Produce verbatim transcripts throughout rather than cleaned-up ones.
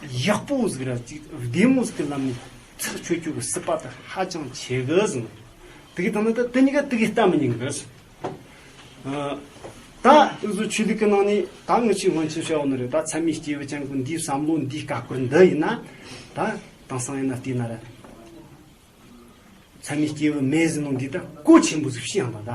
ཡག་པོ་ཟིག་ར་ཅིག་བདེ་མོ་ཟིག་གི་ལམ་ནས་ཐག་ཆོད་རྒྱུ་གི་སྲིད་པ་དེ་ཧ་ཅང་ཆེ་གི་ཟིན། དེ་གི་དང་ན་ད་དེ་གཉིས་ཀ་དེ་གི་ལྟ་མི་ཉན་གི་ཟིན། ཨ། ད་འུ་ཚོ་ཆོས་ལུགས་ཀྱི་ནང་ནས་ད་ངི་ཆོས་སྔོན་ཆད་བཤད་ཡོད་ནི་རེད། ད་མཚན་མོའི་སྐྱེས་བུ་ཅན་གི་འདིའི་བསམ་བློ་འདིའི་ཀ་ཀོར་འདི་ཡིན་ན། ད་དེང་སང་ཡིན་ན་བལྟས་ན་ར། མཚན་མོའི་སྐྱེས་བུ་མེད་ཟིན་ནོ་འདི་ད་གོ་ཆེན་པོ་ཟིག་བྱས་ཡང་ད་ད།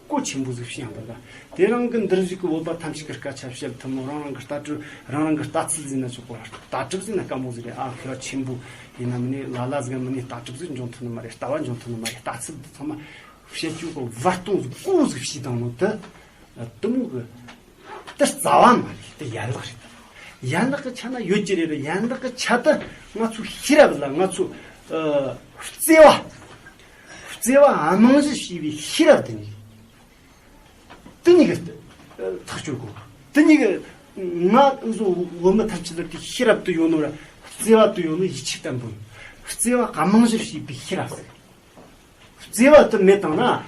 གོ་ཆེན་པོ་ཟིག་བྱས་ཡང་ད་ད། དེ་རང་གི་འདིར་བཞུགས་ཀྱི་བོད་པ་ཐམས་ཅད་ཀྱི་སྐད་ཆ་བཤད་ཐུབ་ནོ། རང་རང་གི་ལྟ་གྲུབ་རང་རང་གི་ལྟ་ཚུལ་ཟིན་ན་ཆོག་གོ། ལྟ་གྲུབ་ཟིན་ན་དཀའ་མོ་ཟིག་རེད། ཨ་ཁེ་བ་ཆེན་པོ་ཡིན་ན་མིན་ནས་ལ་ལ་ཟིག་མིན་ནས་ལྟ་གྲུབ་ཟིག་འབྱུང་ཐུབ་ནི་མ་རེད། ལྟ་བ་འབྱུང་ཐུབ་ནི་མ་རེད། ལྟ་ཚུལ་འདི་ཚང་མ་བཤད་རྒྱུ་གི་བར་སྟོང་ཟིག་གོ་ཟིག་བྱས་བཏང་ནོ་དེ། དེ་མོ་གི་དེ་རྩ་བ་མ་རེད། དེ་ཡན་ལག་རེད། ཡན་ལག་གི་ཆ་ན་ཡོད་ཀྱི་རེད། ཡན་ལག་གི་ཆ་དེ་ང་ཚོ་ཤེས་རབ་ལ་ང་ཚོ་ཨ་བརྩེ་བ། བརྩེ་བ་རྨང་གཞི་བྱས་པའི་ཤེས་རབ་དེ་ནི། དེ་གཉིས་ཀྱི་ཐག་གཅོད་དགོས། དེ་གཉིས་ཀྱི་ང་ཚོ་བོད་མི་ཐམས་ཅད་ལ་དེ་ཤེས་རབ་དེ་ཡོད་ནོ་ར། བརྩེ་བ་དེ་ཡོད་ནོ་ཡིད་ཆེས་བརྟན་པོ་ཡིན། བརྩེ་བ་རྨང་གཞི་བྱས་པའི་ཤེས་རབ་ཟེར། བརྩེ་བ་དེ་མེད་བཏང་ན།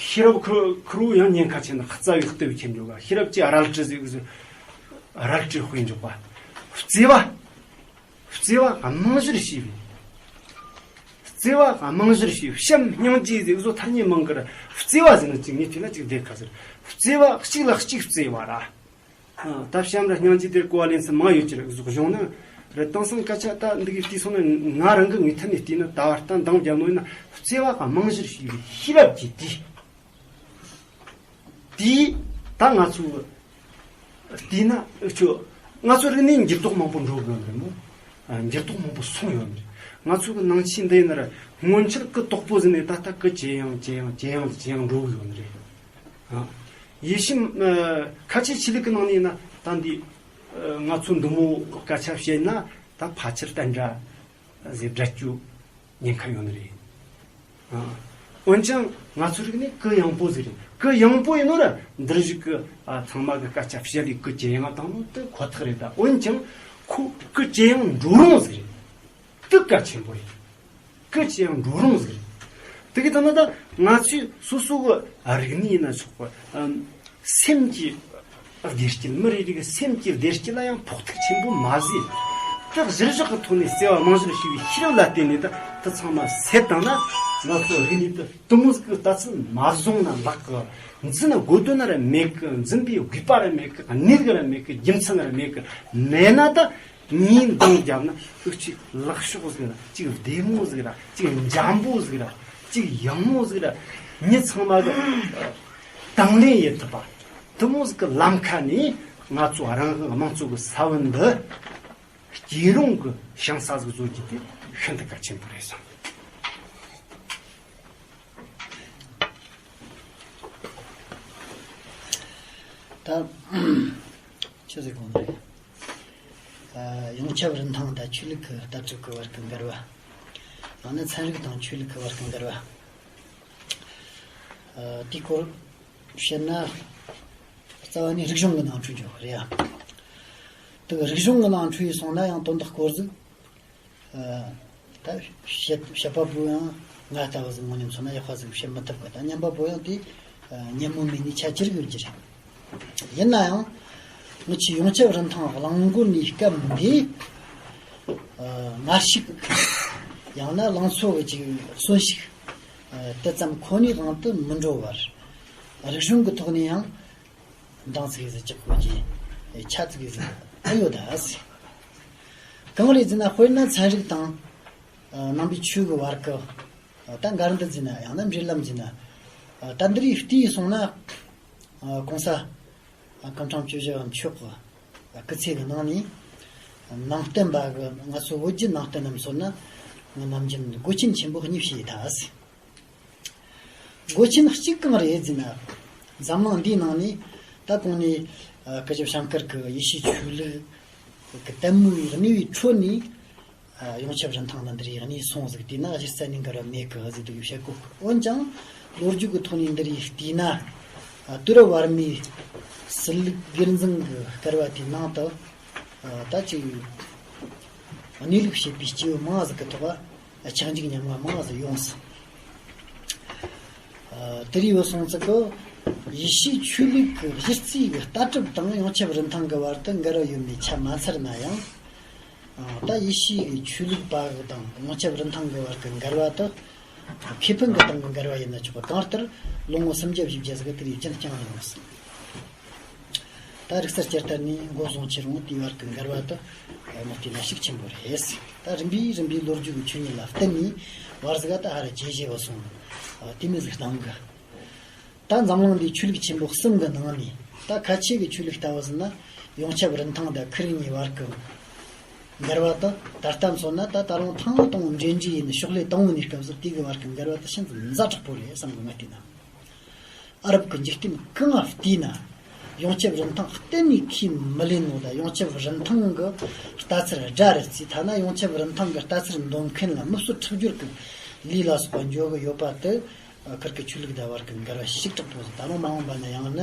ཤེས་རབ་ཁུར་ཁུར་བོ་ཡང་ཉེན་ཁ་ཆེ་ན་རྩ་བའི་ལྟ་བའི་ཁྱེར་འཇོག་པ། ཤེས་རབ་ཀྱི་རལ་གྲི་ཟིག་ཟིག་རལ་གྲི་དཔེ་འཇོག་པ། བརྩེ་བ། བརྩེ་བ་རྨང་གཞིར་བྱས་པའི། བརྩེ་བ་རྨང་གཞིར་བྱས་པའི་བྱམས་སྙིང་རྗེ་ཟིག་བཟོ་ཐར་ཉེ་མང་གི་ར། བརྩེ་བ་ཟེར་ན་ཅིག་ངས་བལྟས་ན་ཅིག་བདེ་ཁ་ཟེར། བརྩེ་བ་གཅིག་ལ་གཅིག་བརྩེ་བ་ར། ཨ། ད་བྱམས་ར་སྙིང་རྗེ་དེར་གོ་བ་ལེན་ས་མང་ཡོད་ཀྱི་རེད། གཟུགས་གཞུང་ནི་རེད། དེང་སང་སྐད་ཆ་ད་འདི་གི་བལྟས་སོང་ན། ང་རང་གི་ངོས་ཐད་ནས་བལྟས་ན། ད་བར་ལྟ་འདང་རྒྱབ་ནོ་ཡིན་ན། བརྩེ་བ་ག་རྨང་གཞིར་བྱས་པའི་ཤེས་རབ་ཀྱི་དེ། དེས་ད་ང་ཚོ་བལྟས་ན་ཨ་ཆོ། ང་ཚོ་རིག་གནས་འགྱུར་ལྡོག་མང་པོ་འགྲོ་གི་ཡོད་རེད་མོ། ཨ། འགྱུར་ལྡོག་མང་པོ་སོང་ཡོད་རེད། ང་ཚོ་གི་ནང་ཆོས་འདི་ཡིན་ན་ར་སྔོན་ཆད་གི་དོག་པོ་ཟིན་ནས་ད་ལྟ་གི་ཇེ་ཡང་ཇེ་ཡང་ཇེ་ཡང་ཇེ་ཡང་འགྲོ་གི་ཡོད་རེད། ཨ། ཡེ་ཤུ་ཨ་ཁ་ཆེ་ཆོས་ལུགས་ཀྱི་ནང་ནས་ཡིན་ན་ད་འདི་ཨ་ང་ཚོ་འདི་མོ་སྐད་ཆ་བཤད་ན་ད་ཕལ་ཆེར་བསྟན་དགྲ་ཟེར་སྒྲ་སྐྱོ་ཉེན་ཁ་ཡོད་ནི་རེད། ཨ། འོན་ཀྱང་ང་ཚོ་རིག་གནས་གུ་ཡངས་པོ་ཟིག་རེད། གུ་ཡངས་པོ་ཡིན་ནོ་ར་འདིར་བཞུགས་གི་ཨ་ཚང་མ་གི་སྐད་ཆ་བཤད་ལས་གུ་ཇེ་ཡངས་བཏང་ནོ་དེ་ཁོ་ཐག་རེད། ད་འོན་ཀྱང་ཁོ་གུ་ཇེ་ཡངས་འགྲོ་རུང་ཟིག་རེད། དེ་གལ་ཆེན་པོ་རེད། གལ་ཆེ་ཡང་འགྲོ་རུང་ཟིག་རེད། དེ་གི་ད་ན་ད་ང་ཚོས་སོ་སོ་གི་རིག་གནས་ཡིན་ན་ཆོག་གི། ཨམ། སེམས་ཀྱི་བདེ་སྐྱིད། མི་རེ་རེ་གི་སེམས་ཀྱི་བདེ་སྐྱིད་ལ་ཡང་ཕོག་ཐུག་ཆེན་པོ་མ་བཟོས། ད་གཞིར་བཞག་གི་ཐོག་ནས་བརྩེ་བ་རྨང་གཞིར་བྱས་པའི་ཤེས་རབ་ལ་བརྟེན་ནས་ད་དེ་ཚང་མ་སེལ་བཏང་ན། ང་ཚོ་རིག་གནས་དེ་དེ་མོ་ཟིག་གི་ལྟ་ཚུལ་མ་བཟུང་ན་ལག་གི་འཛིན་ན་དགོས་དོན་ར་མེད་གི། འཛིན་པའི་དགོས་པ་ར་མེད་གི། གནས་ལུགས་ར་མེད་གི། རྒྱུ་མཚན་ར་མེད་གི། མེད་ན་ད། ངས་འདང་བརྒྱབ་ན་ཨུ་ཆི་ལག་ཤོག་ཟིག་ར་ཅིག་བདེ་མོ་ཟིག་ར་ཅིག་འཇམ་པོ་ཟིག་ར་ཅིག་ཡང་མོ་ཟིག་ར་མི་ཚང་མ་གི་དང་ལེན་ཡེད་ཐུབ་པ་དེ་མོ་ཟིག་གི་ལམ་ཁ་ནས་ང་ཚོ་རང་དབང་དམངས་གཙོ་གི་ས་བོན་འདི་སྐྱེ་རུང་གི་བྱང་ས་ཟིག་བཟོ་རྒྱུ་དེ་ཤིན་ཏུ་གལ་ཆེན་པོ་རེད་བསམ། ད་ཆི་ཟིག་གོང་རེད། ཨ། ཡོངས་ཁྱབ་རིན་ཐང་དང་ཆོས་ལུགས་ཀྱི་ལྟ་གྲུབ་ཀྱི་བར་གྱི་འགལ་བ། ཡང་ན་ཚན་རིག་དང་ཆོས་ལུགས་ཀྱི་བར་གྱི་འགལ་བ། ཨ། དེའི་སྐོར་བཤད་ན། རྩ་བ་ནས་རིག་གཞུང་གི་ནང་འཁྲུལ་འཇོག་རེད་ཡ། དེ་རིག་གཞུང་གི་ནང་འཁྲུལ་ཡིན་སོང་ན་ཡང་དོན་དག་སྐོར་ཟིག་ཨ། ད་བཤད་བཤད་པ་པོ་ཡང་ང་ལྟ་བུ་ཟིག་ངོ་མཉམ་སོང་ན་ཡག་པ་ཟིག་བཤད་མི་ཐུབ་གི། ད་ཉན་པ་པོ་ཡང་དེ་ཨ་ཉན་མོ་མེད་ནི་ཆ་ཅི་རིགས་ཡོད་ཀྱི་རེད། ཡིན་ན་ཡང་ངི་ཆོ་ཡོངས་ཁྱབ་རིན་ཐང་གླེང་དགོས་ནི་སྐབས་འདི་ཨ་ངར་ཤུགས་ཡང་ན་ལང་ཚོ་གི་ཅིག་གསོན་ཤུགས་ཨ་དེ་ཙམ་ཁོ་ནའི་དབང་དུ་མི་འགྲོ་བར། རིག་གཞུང་གི་ཐོག་ནས་ཡང་འདང་ཚིག་ཟིག་རྒྱག་དགོས་ཀྱི་ཆ་ཚིག་ཟིག་ཨེ་ཡོད་ད་ཟེར། གང་རེད་ཟེར་ན་དཔེར་ན་ཚན་རིག་དང་ནང་པའི་ཆོས་ཀྱི་བར་གྱི་ད་འགལ་འདུ་ཟེར་ན་ཡང་ན་འབྲེལ་ལམ་ཟེར་ན། ད་འདི་རིགས་བལྟས་སོང་ན་གོང་ས་སྐུ་ཕྲེང་བཅུ་བཞི་པ་མཆོག་གི་སྐུ་ཚེ་གི་ནང་ནས་ནང་བསྟན་པ་གི་ང་ཚོ་བོད་བརྒྱུད་ནང་བསྟན་རྣམས་མཚོན་ན་ནམ་རྒྱུན་སྒོ་ཆེན་ཆེན་པོ་གཉིས་བྱས་ད་ཟེར། སྒོ་ཆེན་གཅིག་གང་རེད་ཟེར་ན། འཛམ་གླིང་འདིའི་ནང་ནས་ད་གོང་ནས་ཨ་སྐུ་ཞབས་ཤང་ཀར་གྱི་ཡེ་ཤུའི་ཆོས་ལུགས་ཀྱི་ལྟད་མོའི་གནས་པའི་ཁྲོད་ནས་ཨ་ཡོངས་ཁྱབ་རིན་ཐང་ལ་འདི་རིགས་གནས་སོང་ཟིག་བལྟས་ན་གཞི་རྩ་ནས་འགལ་བ་མེད་གི་ཟེར་དུ་བཤད་གོ། འོན་ཀྱང་ལོ་རྒྱུས་ཀྱི་ཐོག་ནས་འདི་རིགས་བལྟས་ན། ཨ་དུས་རབས་བར་མའི་སྲིད་ལུགས་སྒེར་འཛིན་གྱི་བསྐལ་བ་དེའི་ནང་དུ་ཨ་ད་ཅིག་གནས་ལུགས་བྱེད་པའི་སྐྱེས་བུ་མང་ཟིག་གི་ཐོག་ཨ་ཆག་འཇིག་ཉམ་ང་མང་ཟིག་ཡོང་སོང་། ཨ་དེ་རིགས་ཡོད་སོང་ཙི་གི་ཡེ་ཤུའི་ཆོས་ལུགས་ཀྱི་གཞི་རྩའི་གི་ལྟ་གྲུབ་དང་ཡོངས་ཁྱབ་རིན་ཐང་གི་བར་དུ་འགལ་བ་ཡོད་མེད་ཆ་མ་འཚལ་ན་ཡང་། ད་ཡེ་ཤུའི་ཆོས་ལུགས་པ་གི་དང་ཡོངས་ཁྱབ་རིན་ཐང་གི་བར་གྱི་འགལ་བ་དེ། ཁེ་ཕན་གྱི་སྟེང་གི་འགལ་བ་ཡིན་ན་ཆོག་གི། གང་ལྟར་ལོ་ངོ་སུམ་བརྒྱ་བཞི་བརྒྱ་ཟིག་གི་དེ་ལས་རྒྱུན་བསྐྱངས་ཡོང་ཟིན། ད་རིག་གསར་སྤྱིར་བལྟས་ནས་འགོ་བཟུང་ཕྱིར་འོང་དེའི་བར་གྱི་འགལ་བ་དེ་མི་བལྟས་ན་ཤུགས་ཆེན་པོ་རེད། ད་རིམ་པས་རིམ་པས་ལོ་རྒྱུས་ཀྱི་ཆོས་ཉིད་ལ་བརྟེན་ནས་བར་ཟིག་ག་ད་ཧ་ར་ཇེ་ཞེ་བ་སོང་། དེ་མི་ཟིག་སྟེང་གི། ད་འཛམ་གླིང་འདིའི་ཆོས་ལུགས་ཆེན་པོ་གསུམ་གྱི་ནང་ནས་ད་ཁ་ཆེ་གི་ཆོས་ལུགས་ལྟ་བུ་ཟིན་ན་ཡོངས་ཁྱབ་རིན་ཐང་དང་ཁེ་རིག་གཉིས་བར་གྱི་འགལ་བ་དེ་ད་ལྟ་མཚོན་ན་ད་ད་རུང་ཐེངས་དང་པོ་འབྲེལ་འདྲིས་ཡིན་ཕྱོགས་ལས་དང་པོ་ནས་སྐབས་སུ་དེ་གི་བར་གྱི་འགལ་བ་དེ་ཤིན་ཏུ་ཛ་དྲག་པོ་རེད་བསམ་གི། ང་བལྟས་ན། ཨ་རབ་ཀྱི་འཇིག་རྟེན་གང་ང་བལྟས་ན་ཡོངས་ཁྱབ་རིན་ཐང་གཏན་ནས་ཁས་མི་ལེན་ནོ། ད་ཡོངས་ཁྱབ་རིན་ཐང་གི་ལྟ་ཚུལ་དགྲ་རེད་ཟེར། ཐ་ན་ཡོངས་ཁྱབ་རིན་ཐང་གི་ལྟ་ཚུལ་འདོན་མཁན་ལ་མི་གསོད་ཁྲག་སྦྱོར་གྱི་ལས་ལ་སོགས་པ་འཇོག་གི་ཡོད་པ་དེ། ཁིར་གི་ཆོས་ལུགས་དང་བར་གྱི་འགལ་བ་ཞིག་དྲག་པོ་ཟིག་ད་རུང་མ་འོངས་པ་ན་ཡང་ན་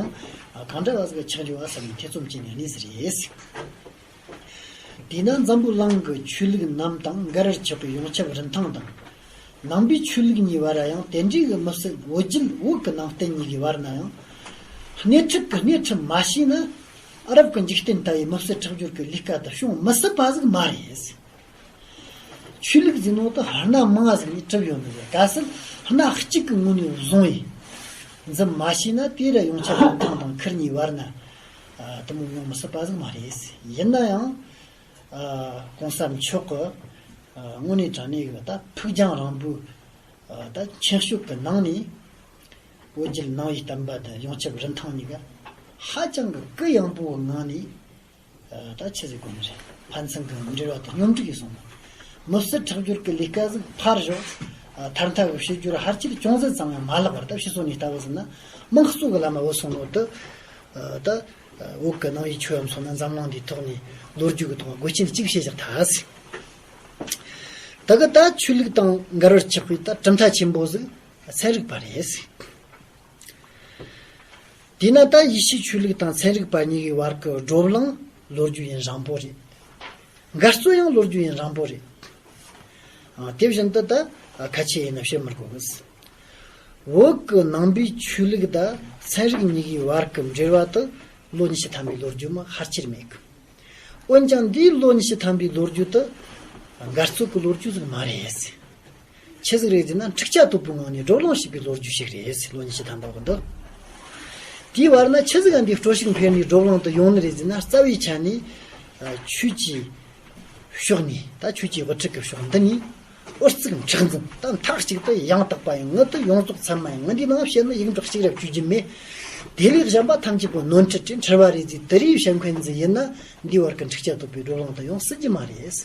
གང་འདྲ་བ་ཟིག་ཆགས་འགྱོ་བ་བསམ་ནས་ཐེ་ཚོམ་བྱས་ནས་གནས་ཟིག་རེད། དེས་ན་འཛམ་བུ་གླིང་གི་ཆོས་ལུགས་རྣམས་དང་འགལ་བར་ཆགས་པའི་ཡོངས་ཁྱབ་རིན་ཐང་དང་། ནང་པའི་ཆོས་ལུགས་གཉིས་བར་ཡང་དེ་འདྲའི་གི་མི་སྲིད་བོད་བརྒྱུད་བོད་ཀྱི་ནང་བསྟན་གཉིས་ཀྱི་བར་ན་ཡང་། སྣེ་ཁྲིད་ཀྱི་སྣེ་ཁྲིད་མ་བྱས་ན། ཨ་རབ་ཀྱི་འཇིག་རྟེན་ལྟ་བུའི་མི་སྲིད་ཁྲག་སྦྱོར་གྱི་ལས་ཀ་དེ་བྱུང་མི་སྲིད་པ་ཟིག་མ་རེད། ཆོས་ལུགས་ཟེར་ནོ་དེ་སྣ་མང་ཟིག་ནས་གྲུབ་ཡོད་ནི་རེད། གལ་སྲིད་སྣ་གཅིག་གི་ངོས་ནས་བཟུང་ཡིན་འཛིན་མ་བྱས་ན་དེ་ར་ཡོངས་ཁྱབ་རིན་ཐང་དང་ཁེར་གཉིས་བར་ན་དེ་མོ་ཡོང་མི་སྲིད་པ་ཟིག་མ་རེད། ཡིན་ན་ཡང་གོང་ས་མཆོག་གི་དངོས་གནས་དྲང་གནས་ཀྱི་ད་ཕུགས་རྒྱང་རིང་པོའི་ད་མཁྱེན་ཤུགས་ཀྱི་ནང་ནས་བོད་བརྒྱུད་ནང་པའི་བསྟན་པ་དང་ཡོངས་ཁྱབ་རིན་ཐང་གཉིས་ཀ་ཧ་ཅང་གི་གུ་ཡངས་པོའི་ངང་ནས། ད་ཆི་ཟིག་གོ་ནི་རེད། ཕན་ཚུན་གྱི་འབྲེལ་བ་དེ་སྙོམས་སྒྲིག་ཡིན་སོང་ན། མི་སྲིད་ཁྲག་སྦྱོར་གྱི་ལས་ཀ་ཟིག་ཕར་ཞོག་ཐར་མཐའ་གི་བྱེད་སྦྱོར་ཕལ་ཆེར་ཅུང་ཟད་ཙམ་ཡང་མ་ལྷག་པར་ད་ཕྱི་སོ་ནས་ལྟ་བུ་ཟིན་ན་དམངས་གཙོ་གི་ལམ་བུད་སོང་ནོ་དེ། ད་བོད་ཀྱི་ནང་པའི་ཆོས་ཡང་མཚོན་ན་འཛམ་གླིང་འདིའི་ཐོག་ནས་ལོ་རྒྱུས་ཀྱི་ཐོག་སྒོ་ཆེན་གཅིག་ཕྱེ་བཞག་ཐལ་ཟིག་ད་གི་ད་ཆོས་ལུགས་དང་འགལ་བར་ཆགས་པའི་ད་གྲུབ་མཐའ་ཆེན་པོ་ཟིག་ཚན་རིག་པ་རེད་ཟིག་དེས་ན་ད་ཡེ་ཤུའི་ཆོས་ལུགས་དང་ཚན་རིག་པ་གཉིས་ཀྱི་བར་གྱི་བགྲོ་གླེང་ལོ་རྒྱུས་ཡུན་རིང་པོ་རེད། འགལ་རྩོད་ཡང་ལོ་རྒྱུས་ཡུན་རིང་པོ་རེད། ཨ། དེ་བཞིན་དུ་ད་ཁ་ཆེ་ཡིན་ན་བཤད་མི་དགོས་གི། བོད་ཀྱི་ནང་པའི་ཆོས་ལུགས་དང་ཚན་རིག་གཉིས་ཀྱི་བར་གྱི་འབྲེལ་བ་དེ་ལོ་ཉི་ཤུ་ཐམ་པའི་ལོ་རྒྱུས་མ་ཕལ་ཆེར་མེད་གི། འོན་ཀྱང་འདིའི་ལོ་ཉི་ཤུ་ཐམ་པའི་ལོ་རྒྱུས་དེ་འགལ་རྩོད་ཀྱི་ལོ་རྒྱུས་ཟིག་མ་རེད། ཆི་ཟིག་རེད་ཟེར་ན་འཁྲུག་ཆ་དོད་པོའི་ངང་ནས་བགྲོ་གླེང་བྱས་པའི་ལོ་རྒྱུས་ཤིག་རེད། ལོ་ཉི་ཤུ་ཐམ་པ་གི་འདི། དེའི་བར་ན་ཆི་ཟིག་ག་འདི་སྤྲོ་ཤུགས་འཕེལ་ནས་བགྲོ་གླེང་དུ་ཡོང་ནི་རེད་ཟེར་ན། རྩ་བའི་ཆ་ནས་ཆོས་ཀྱི་ཕྱོགས་ནས། ད་ཆོས་ཀྱི་དབུ་ཁྲིད་ཀྱི་ཕྱོགས་འདི་ནས་ཨོ་རྩིག་མཁྲེགས་འཛིན། ད་མཐའ་གཅིག་ཏུ་ཡང་དག་པ་ཡིན། ངི་དེ་ཡོངས་རྫོགས་ཚད་མ་ཡིན། ངི་འདི་ནང་བཤད་ན་ཡིག་འབྲུ་གཅིག་ར་བཅོས་རྒྱུ་མེད། དེ་ལས་གཞན་པ་ཐམས་ཅད་པོ་ནོར་འཁྲུལ་རེད། འཁྲུལ་བ་རེད་ཟེར་དེ་རིགས་བཤད་མཁན་ཟིག་ཡིན་ན་འདིའི་བར་གྱི་འཁྲུག་ཆ་དོད་པའི་བགྲོ་གླེང་དུ་ཡང་སྲིད་ཀྱི་མ་རེད།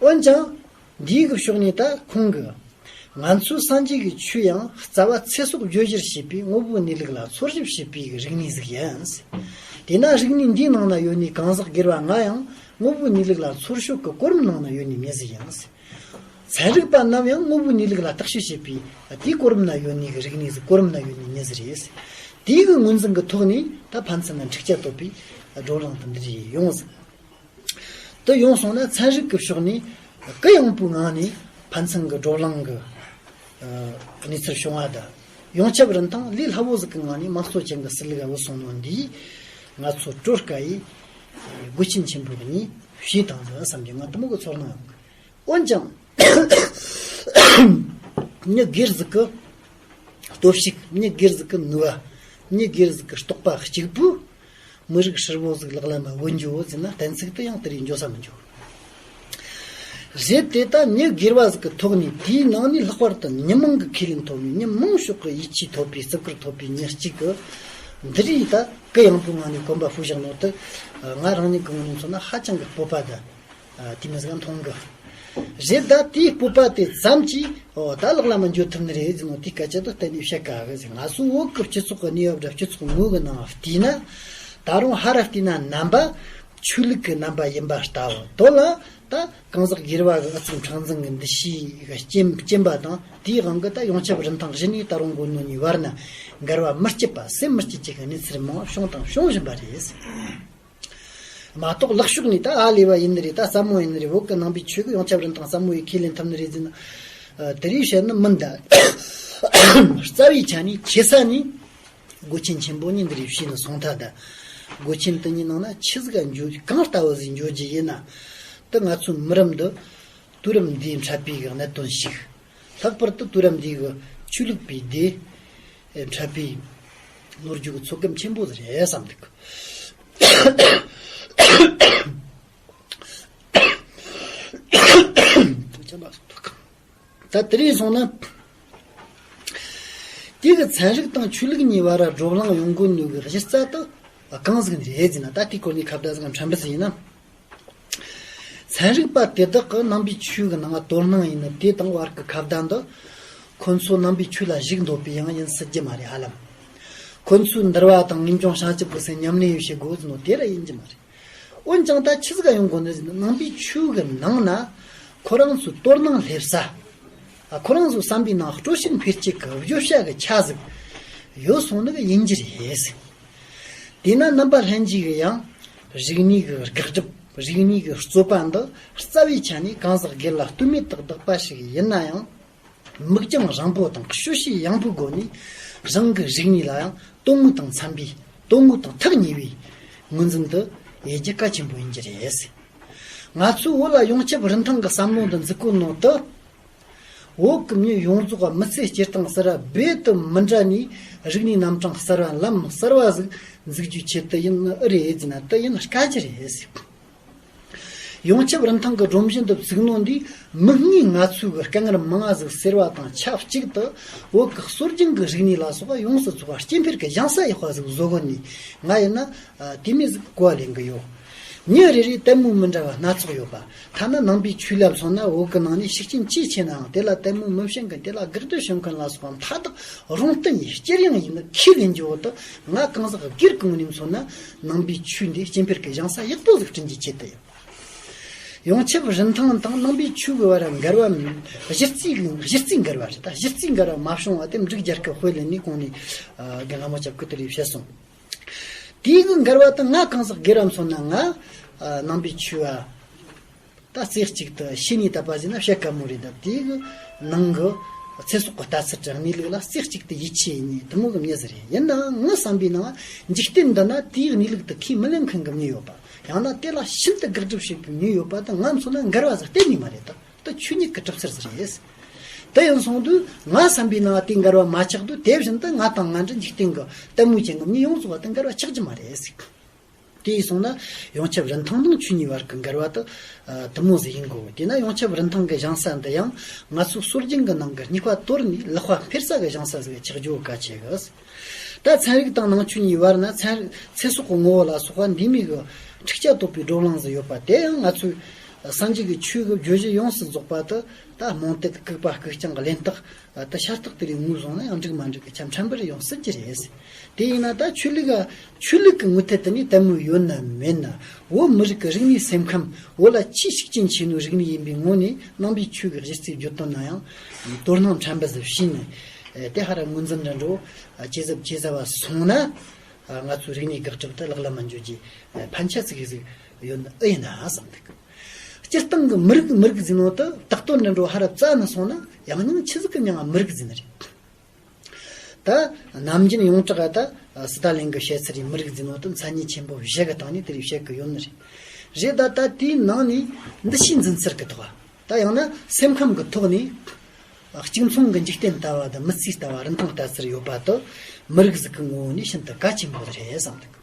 འོན་ཀྱང་འདིའི་གི་ཕྱོགས་ནས་ད་ཁོང་གིས། ང་ཚོའི་སངས་རྒྱས་ཀྱི་ཆོས་ཡང་རྩ་བ་ཚེ་སྲོག་བརྗོད་གཞིར་བྱས་པའི་དངོས་པོའི་གནས་ལུགས་ལ་འཚོལ་ཞིབ་བྱེད་པའི་རིག་གནས་ཟིག་ཡིན། དེས་ན་རིག་གནས་འདིའི་ནང་ན་ཡོད་ནི་གང་ཟག་སྒེར་བ་ང་ཡང་དངོས་པོའི་གནས་ལུགས་ལ་འཚོལ་ཞིབ་ཀྱི་གོ་རིམ་ནང་ན་ཡོད་ནི་མི་ཟིག་ཡིན། ཚན་རིག་པ་རྣམས་ཡང་དངོས་པོའི་གནས་ལུགས་ལ་བརྟག་དཔྱད་བྱེད་པའི་དེའི་གོ་རིམ་ན་ཡོད་ནི་གི་རིག་གནས་ཟིག་གོ་རིམ་ན་ཡོད་ནི་མི་ཟིག་རེད། དེའི་གི་ངོས་འཛིན་གྱི་ཐོག་ནས་ད་ཕན་ཚུན་ན་འཁྲུག་ཆ་དོད་པའི་བགྲོ་གླེང་དེ་འདི་རེད་ཡོང་ཟིག་དུ་ཡོང་སོང་ན་ཚན་རིག་གི་ཕྱོགས་ནས་གུ་ཡངས་པོའི་ངང་ནས་ཕན་ཚུན་གྱི་བགྲོ་གླེང་གི་ཨ་གནས་ཚུལ་བྱུང་བ་དང་། ཡོངས་ཁྱབ་རིན་ཐང་ལས་སླ་བོ་ཟིག་གི་ངང་ནས་དམངས་གཙོ་ཅན་གྱི་སྲིད་ལུགས་བུད་སོང་ནོ་འདིས་ང་ཚོ་སྤྲོ་དཀའ་ཡི་སྒོ་ཆེན་ཆེན་པོ་གཉིས་ཕྱེས་བཏང་ཟིག་བསམ་གྱི་ང་དེ་མོ་གི་ཚོར་སྣང་ཡོང་གི། འོན་ཀྱང་མྱི་སྒེར་ཟིག་གི་སྟོབས་ཤུགས། མྱི་སྒེར་ཟིག་གི་ནུས་པ། མྱི་སྒེར་ཟིག་གི་རྟོགས་པ་གཅིག་པུས་མི་རིགས་ཧྲིལ་བོ་ཟིག་ལག་ལེན་ལ་བུད་འགྱོ་ཟེར་ན་གཏན་ཚིགས་དེ་ཡང་དེ་རིགས་འགྱོ་ས་མི་འགྱོ། རེད་དེ་ད་མྱི་སྒེར་བ་ཟིག་གི་ཐོག་ནས་དེའི་ནང་ནས་ལྷག་པར་དུ་མྱི་མང་གི་ཁས་ལེན་ཐོབ་ནས་མྱི་མང་ཤོས་ཀྱི་ཡིད་ཆེས་ཐོབ་པའི་བརྩི་བཀུར་ཐོབ་པའི་མྱི་གཅིག་གི་འདི་རིགས་ད་གུ་ཡངས་པོའི་ངང་ནས་གོམ་པ་སྤོས་བཞག་ནོ་དེ་ང་རང་ཉིད་ཀྱི་ངོས་ནས་མཚོན་ན་ཧ་ཅང་གི་སྤོབས་པ་དང་། ཨ། དེ་མི་ཟིག་མཐོང་གི། རེད། ད་དེའི་སྤོབས་པ་དེ་ཙམ་གྱིས་ཨོ་ད་ལག་ལ་མི་འགྱོ་ཐུབ་ནི་རེད་ཟེར་ནོ་དེའི་སྐད་ཆ་དེ་གཏན་ནས་བཤད་དཀའ་གི་ཟེར། ང་ཚོ་བོད་ཀྱི་སྤྱི་ཚོགས་ཀྱི་གནས་བབ་དང་སྤྱི་ཚོགས་དངོས་ཀྱི་ནང་བལྟས་ན། ད་རུང་ཧ་ར་བལྟས་ན་རྣམ་པ་ཆོས་ལུགས་ཀྱི་རྣམ་པ་ཡིན་པ་ལྟ་བུ། དོན་ལ་ད་གང་ཟག་སྒེར་བ་གི་ཨུ་ཚུགས་མཁྲེགས་འཛིན་གྱི་འདུ་ཤེས་ཀྱི་རྐྱེན་རྐྱེན་པ་དང་། དེའི་དབང་གིས་ད་ཡོངས་ཁྱབ་རིན་ཐང་གཞི་ནས་ད་རུང་མགོ་གནོན་ནས་བར་ན་འགལ་བ་མི་སྐྱིད་པ་སེམས་མི་སྐྱིད་ཅིག་གི་གནས་ཚུལ་མང་བ་བྱུང་དང་འབྱུང་བཞིན་པ་རེད། མ་གཏོགས་ལག་ཕྱོགས་ནས་ད་ཨ་ལེ་བ་ཡིན་ནི་རེད། ད་ཟབ་མོ་ཡིན་ནི་རེད། བོད་ཀྱི་ནང་པའི་ཆོས་ཀྱི་ཡོངས་ཁྱབ་རིན་ཐང་ཟབ་མོ་ཡིས་ཁས་ལེན་ཐུབ་ནི་རེད་ཟེར་ན། ཨ། དེ་རིགས་བཤད་ནི་མིན་ད། རྩ་བའི་ཆ་ནས་ཆེ་ས་ནས་སྒོ་ཆེན་ཆེན་པོ་གཉིས་འདི་རིགས་བཤད་ནི་སོང་ཐལ་ད། སྒོ་ཆེན་དེ་གཉིས་ནང་ན་ཆི་ཟིག་ག་འགྱོ། གང་ལྟ་བུ་ཟིག་འགྱོ་རྒྱུ་ཡིན་ན། ང་ཚོའི་མི་རབས་འདི་དུས་རབས་འདིའི་འཕྲད་པའི་གི་གནད་དོན་ཞིག་ལྷག་པར་དུ་དུས་རབས་འདིའི་གི་ཆོས་ལུགས་པའི་སྡེ་འཕྲད་པའི་ལོ་རྒྱུས་ཀྱི་ཚོད་བགམ་ཆེན་པོ་རེད་བསམ་འདུག་ད་དེ་རིང་སོང་ན། དེ་གི་ཚན་རིག་དང་ཆོས་ལུགས་གཉིས་བར་བགྲོ་གླེང་ཡོང་དགོས་ནོ་གི་གཞི་རྩ་དེ་གང་ཟིག་རེད་ཟེར་ན། ད་དེའི་སྐོར་ནས་ཁ་བརྡ་ཟིག་ཕྲན་བུ་ཟིག་ཡིན་ན། ཚན་རིག་པ་དེ་དག་གི་ནང་པའི་ཆོས་ཀྱི་ནང་དོ་སྣང་ཡིན་ན། དེ་དང་བར་གྱི་ཁ་བརྡ་འདི་ཁོ་ཚོ་ནང་པའི་ཆོས་ལ་ཞུགས་འདོད་པའི་ཡང་ཡིན་སྲིད་ཀྱི་མ་རེད། ཧ་ལམ་ཁོ་ཚོའི་འདུལ་བ་དང་ངེས་འབྱུང་བྱང་ཆུབ་ཀྱི་སེམས་ཉམས་ལེན་བྱེད་དགོས་ཟེར་ནོ་དེ་ར་ཡིན་གྱི་མ་རེད། འོན་ཀྱང་ད་ཆི་ཟིག་ག་ཡོང་དགོས་ནི་ཟེར་ན། ནང་པའི་ཆོས་ཀྱི་ནང་ན་ཁོ་རང་ཚོའི་དོ་སྣང་སླེབས་ས། ཨ། ཁོ་རང་ཚོའི་བསམ་པའི་ནང་སྤྲོ་ཞིང་འཕེལ་བྱེད་ཀྱི་བརྗོད་བྱ་གི་ཆ་ཟིག་ཡོད་སོང་ནི་གི་ཡིན་གྱི་རེད། དེས་ན་རྣམ་པ་ལྷན་རྒྱས་ཀྱི་ཡང་རིག་གནས་ཀྱི་དགག་སྒྲུབ། རིག་གནས་ཀྱི་རྩོད་པ་འདི་རྩ་བའི་ཆ་ནས་གང་ཟག་སྒེར་ལ་ལྟོས་མེད་དུ་བདག་པ་ཞིག་ཡིན་ན་ཡང་། མིག་རྒྱང་རིང་པོ་དང་དཔྱོད་ཤེས་ཡངས་པོའི་སྒོ་ནས་རང་གི་རིག་གནས་ལ་ཡང་དོན་དངོས་དང་འཚམ་པའི། དོན་དངོས་དང་ཐག་ཉེ་བའི་ངོས་འཛིན་དུ་ཡེད་རྒྱུ་གལ་ཆེན་པོ་ཡིན་གྱི་རེད། ང་ཚོས་བོད་ལ་ཡོངས་ཁྱབ་རིན་ཐང་གི་བསམ་བློ་འདི་འཛུགས་གོ་ནོ་དེ། བོད་ཀྱི་མི་ཡོངས་རྫོགས་མི་ཚེ་སྐྱེལ་སྟངས་གསར་བ་རྦད་དུ་མི་འདྲ་ནས། རིག་གནས་རྣམ་གྲངས་གསར་བ། ལམ་གསར་བ་ཟིག་འཛུགས་རྒྱུའི་ཆེད་དུ་ཡིན་ནི་ཨེ་རེད་ཟེར་ན། དེ་ཡིན་དཀའ་རྒྱུ་རེད། ཡོངས་ཁྱབ་རིན་ཐང་གི་སྒྲོམ་གཞི་འདི་བཙུགས་ནོ་འདིས་མིག་སྔའི་ང་ཚོའི་གི་དཀའ་ངལ་མང་ང་ཟིག་སེལ་བ་དང་ཆབས་ཅིག་ཏུ། བོད་ཀྱི་སྲོལ་རྒྱུན་གྱི་རིག་གནས་ལ་སོགས་པ་ཡོངས་སུ་རྫོགས་པ་སྐྱེ་འཕེལ་གྱི་ཞིང་ས་ཡག་པ་ཟིག་བཟོ་དགོས་ནི། ང་ཡིན་ན་ཨ་དེ་མོ་ཟིག་གོ་བ་ལེན་གི་ཡོད། མྱི་རེ་རེར་ལྟད་མོ་མི་འདྲ་བ་སྣ་ཚོགས་ཡོད་པ། ཐ་ན་ནང་པའི་ཆོས་ལ་མཚོན་ན། བོད་ཀྱི་ནང་ནས་ཤུགས་རྐྱེན་ཆེས་ཆེ་ནའང་དེ་ལ་ལྟད་མོ་མི་བྱིན་གི། དེ་ལ་དགག་སྒྲུབ་བྱེད་མཁན་ལ་སོགས་པ་མཐའ་དག་རོང་སྟོན་ཡིན། སྤྱིར་ཡང་ཡིན་ནི་ཁས་ལེན་རྒྱུ་བོ་དེ། ང་གང་ཟག་སྒེར་གྱི་ངོས་ནས་མཚོན་ན། ནང་པའི་ཆོས་འདི་སྐྱེ་འཕེལ་གྱི་ཞིང་ས་ཡག་པོ་ཟིག་བསྐྲུན་རྒྱུའི་ཆེད་དུ་ཡིན། ཡོངས་ཁྱབ་རིན་ཐང་དང་ནང་པའི་ཆོས་ཀྱི་བར་འགལ་བ། གཞི་རྩའི་གཞི་རྩའི་འགལ་བ་རེད། ད་གཞི་རྩའི་འགལ་བ་མ་བྱུང་བ་དེ་འབྲུག་རྒྱལ་ཁབ་དཔེ་ལེན་ནས་གོང་ནས་ཨ་རྒན་ལྷ་མོ་སྐྱབས་ཀྱིས་དེ་རིགས་བཤད་སོང་། དེའི་གི་འགལ་བ་དེ་ང་གང་ཟག་སྒེར་ར་མཚོན་ན། ང་ཨ་ནང་པའི་ཆོས་བ་ད་རྩེ་གཅིག་ཏུ་ཤེས་ནས་བཏབ་པ་ཟེར་ན་བཤད་དཀའ་མོ་རེད། ད་དེའི་གི་ནང་གི་ཚེ་སྲོག་གི་ལྟ་ཚུལ་དང་གནས་ལུགས་ལ་རྩེ་གཅིག་ཏུ་ཡིད་ཆེས་ཡིན་ནི་དེ་མོ་གི་མྱི་ཟིག་རེད། ཡིན་ནའང་ངའི་བསམ་པའི་ནང་འཇིག་རྟེན་འདི་ན་དེའི་གནས་ལུགས་དེ་ཁས་མི་ལེན་མཁན་གི་མྱི་ཡོད་པ། ཡང་ན་དེ་ལ་ཤིན་ཏུ་དགག་སྒྲུབ་བྱེད་པའི་མྱི་ཡོད་པ་དེ་ང་མཚོན་ན་འགལ་བ་ཟིག་གཏན་ནས་མ་རེད། ད་དེ་ཆོས་ཉིད་ཀྱི་གྲུབ་ཚུལ་ཟིག་རེད། དེ་ཡིན་སོང་དུས་ང་བསམ་པའི་ནང་དེ་འགལ་བ་མ་ཆགས་དུས། དེ་བཞིན་དུ་ང་དང་ང་འདྲ་འཇིག་རྟེན་གྱི་ལྟད་མོ་ཅན་གྱི་མྱི་ཡོངས་རྫོགས་པ་དེ་འགལ་བ་ཆགས་ཀྱི་མ་རེད། དེ་ཡིན་སོང་ན་ཡོངས་ཁྱབ་རིན་ཐང་དང་ཆོས་གཉིས་བར་གྱི་འགལ་བ་དེ་ཨ་དེ་མོ་ཟིག་ཡིན་དགོས། དེས་ན་ཡོངས་ཁྱབ་རིན་ཐང་གི་ཞིང་ས་འདི་ཡང་ང་ཚོའི་སྲོལ་རྒྱུན་གྱི་ནང་གི་སྙིགས་པ་དོར་ནས་ལེགས་པ་འཕེལ་ས་གི་ཞིང་ས་ཟིག་ཆགས་རྒྱུ་གལ་ཆེ་གི། ད་ཚན་རིག་དང་ནང་ཆོས་གཉིས་བར་ན་ཚན་ཚེ་སྲོག་གི་ངོ་བོ་ལ་སོགས་པ་འདི་མོ་གི་འཁྲུག་ཆ་དོད་པའི་བགྲོ་གླེང་ཟིག་ཡོད་པ་དེ་ཡང་ང་ཚོའི་སངས་རྒྱས་ཀྱི་ཆོས་ཀྱི་བརྗོད་གཞི་ཡོངས་སུ་རྫོགས་པ་དེ། ད་རྨོངས་དད་ལྐུགས་པ་ལྐུགས་རྐྱང་གི་ལན་རྟགས་དེ་ཤ་སྟག་དེ་རིགས་ངོས་བཟུང་ན་ཡང་འགྲིག་མ་འགྲིག་གི་ཆ་ཕྲན་བུ་རེ་ཡོང་སྲིད་ཀྱི་རེད། དེ་ཡིན་ན་ད་ཆོས་ལུགས་ཨ་ཆོས་ལུགས་ཀྱི་ངོས་ཐད་དུ་ནི་ལྟད་མོ་ཡོད་ན་མེད་ན། བོད་མི་རིགས་ཀྱི་རིག་གནས་སེམས་ཁམས། བོད་ལ་ཆེས་ཤུགས་རྐྱེན་ཆེ་ནོའི་རིག་གནས་ཡིན་པའི་ངོས་ནས་ནང་པའི་ཆོས་ཀྱི་གཞི་རྩའི་བརྗོད་དོན་ན་ཡང་དོ་སྣང་ཕྲན་བུ་ཟིག་བྱས་ནས། ཨེ་དེ་ཧ་ར་ངོས་འཛིན་འདྲ་འགྲོ་ཇེ་ཟབ་ཇེ་ཟབ་བ་སོང་ན། ཨ་ང་ཚོའི་རིག་གནས་དགག་སྒྲུབ་དེ་ལག་ལེན་མ་འཇོག་རྒྱུའི་ཕན་ཆད་ཅིག་ཟིག་ཡོད་ན་ཨེ་ཡིན་ན་བསམ་འདུག་སྤྱིར་བཏང་གི་མི་རིགས་མི་རིགས་ཟེར་ནོ་དེ་རྟག་དོན་འདྲ་འགྲོ་ཧ་ར་བཙལ་ནས་སོང་ན། ཡང་སྙིང་ཆི་ཟིག་གི་མྱིང་ང་མི་རིགས་ཟེར་ནི་རེད། ད་ནམ་རྒྱུན་ཡོངས་གྲགས་ད་སི་ཏཱ་ལིན་གྱི་བཤད་ཚུལ་རེད། མི་རིགས་ཟེར་ནོ་དེ་མཚན་ཉིད་ཆེན་པོ་བཞི་གི་སྟེང་ནས་དེ་རིགས་བཤད་གི་ཡོད་ནི་རེད། རེད། ད་ད་དེའི་ནང་ནས་འདུ་ཤེས་འཛིན་ཚུལ་གི་ཐོག་ད་ཡང་ན་སེམས་ཁམས་ཀྱི་ཐོག་ནས་གཅིག་མཚུངས་ཀྱི་འཇིག་རྟེན་ལྟ་བ་དང་མི་ཚེ་ལྟ་བ། རིན་ཐང་ལྟ་ཚུལ་ཡོད་པ་དེ་མི་རིགས་ཟིག་གི་ངོ་བོ་ནས་ཤིན་ཏུ་གལ་ཆེན་པོ་རེད་བསམ་འདུག་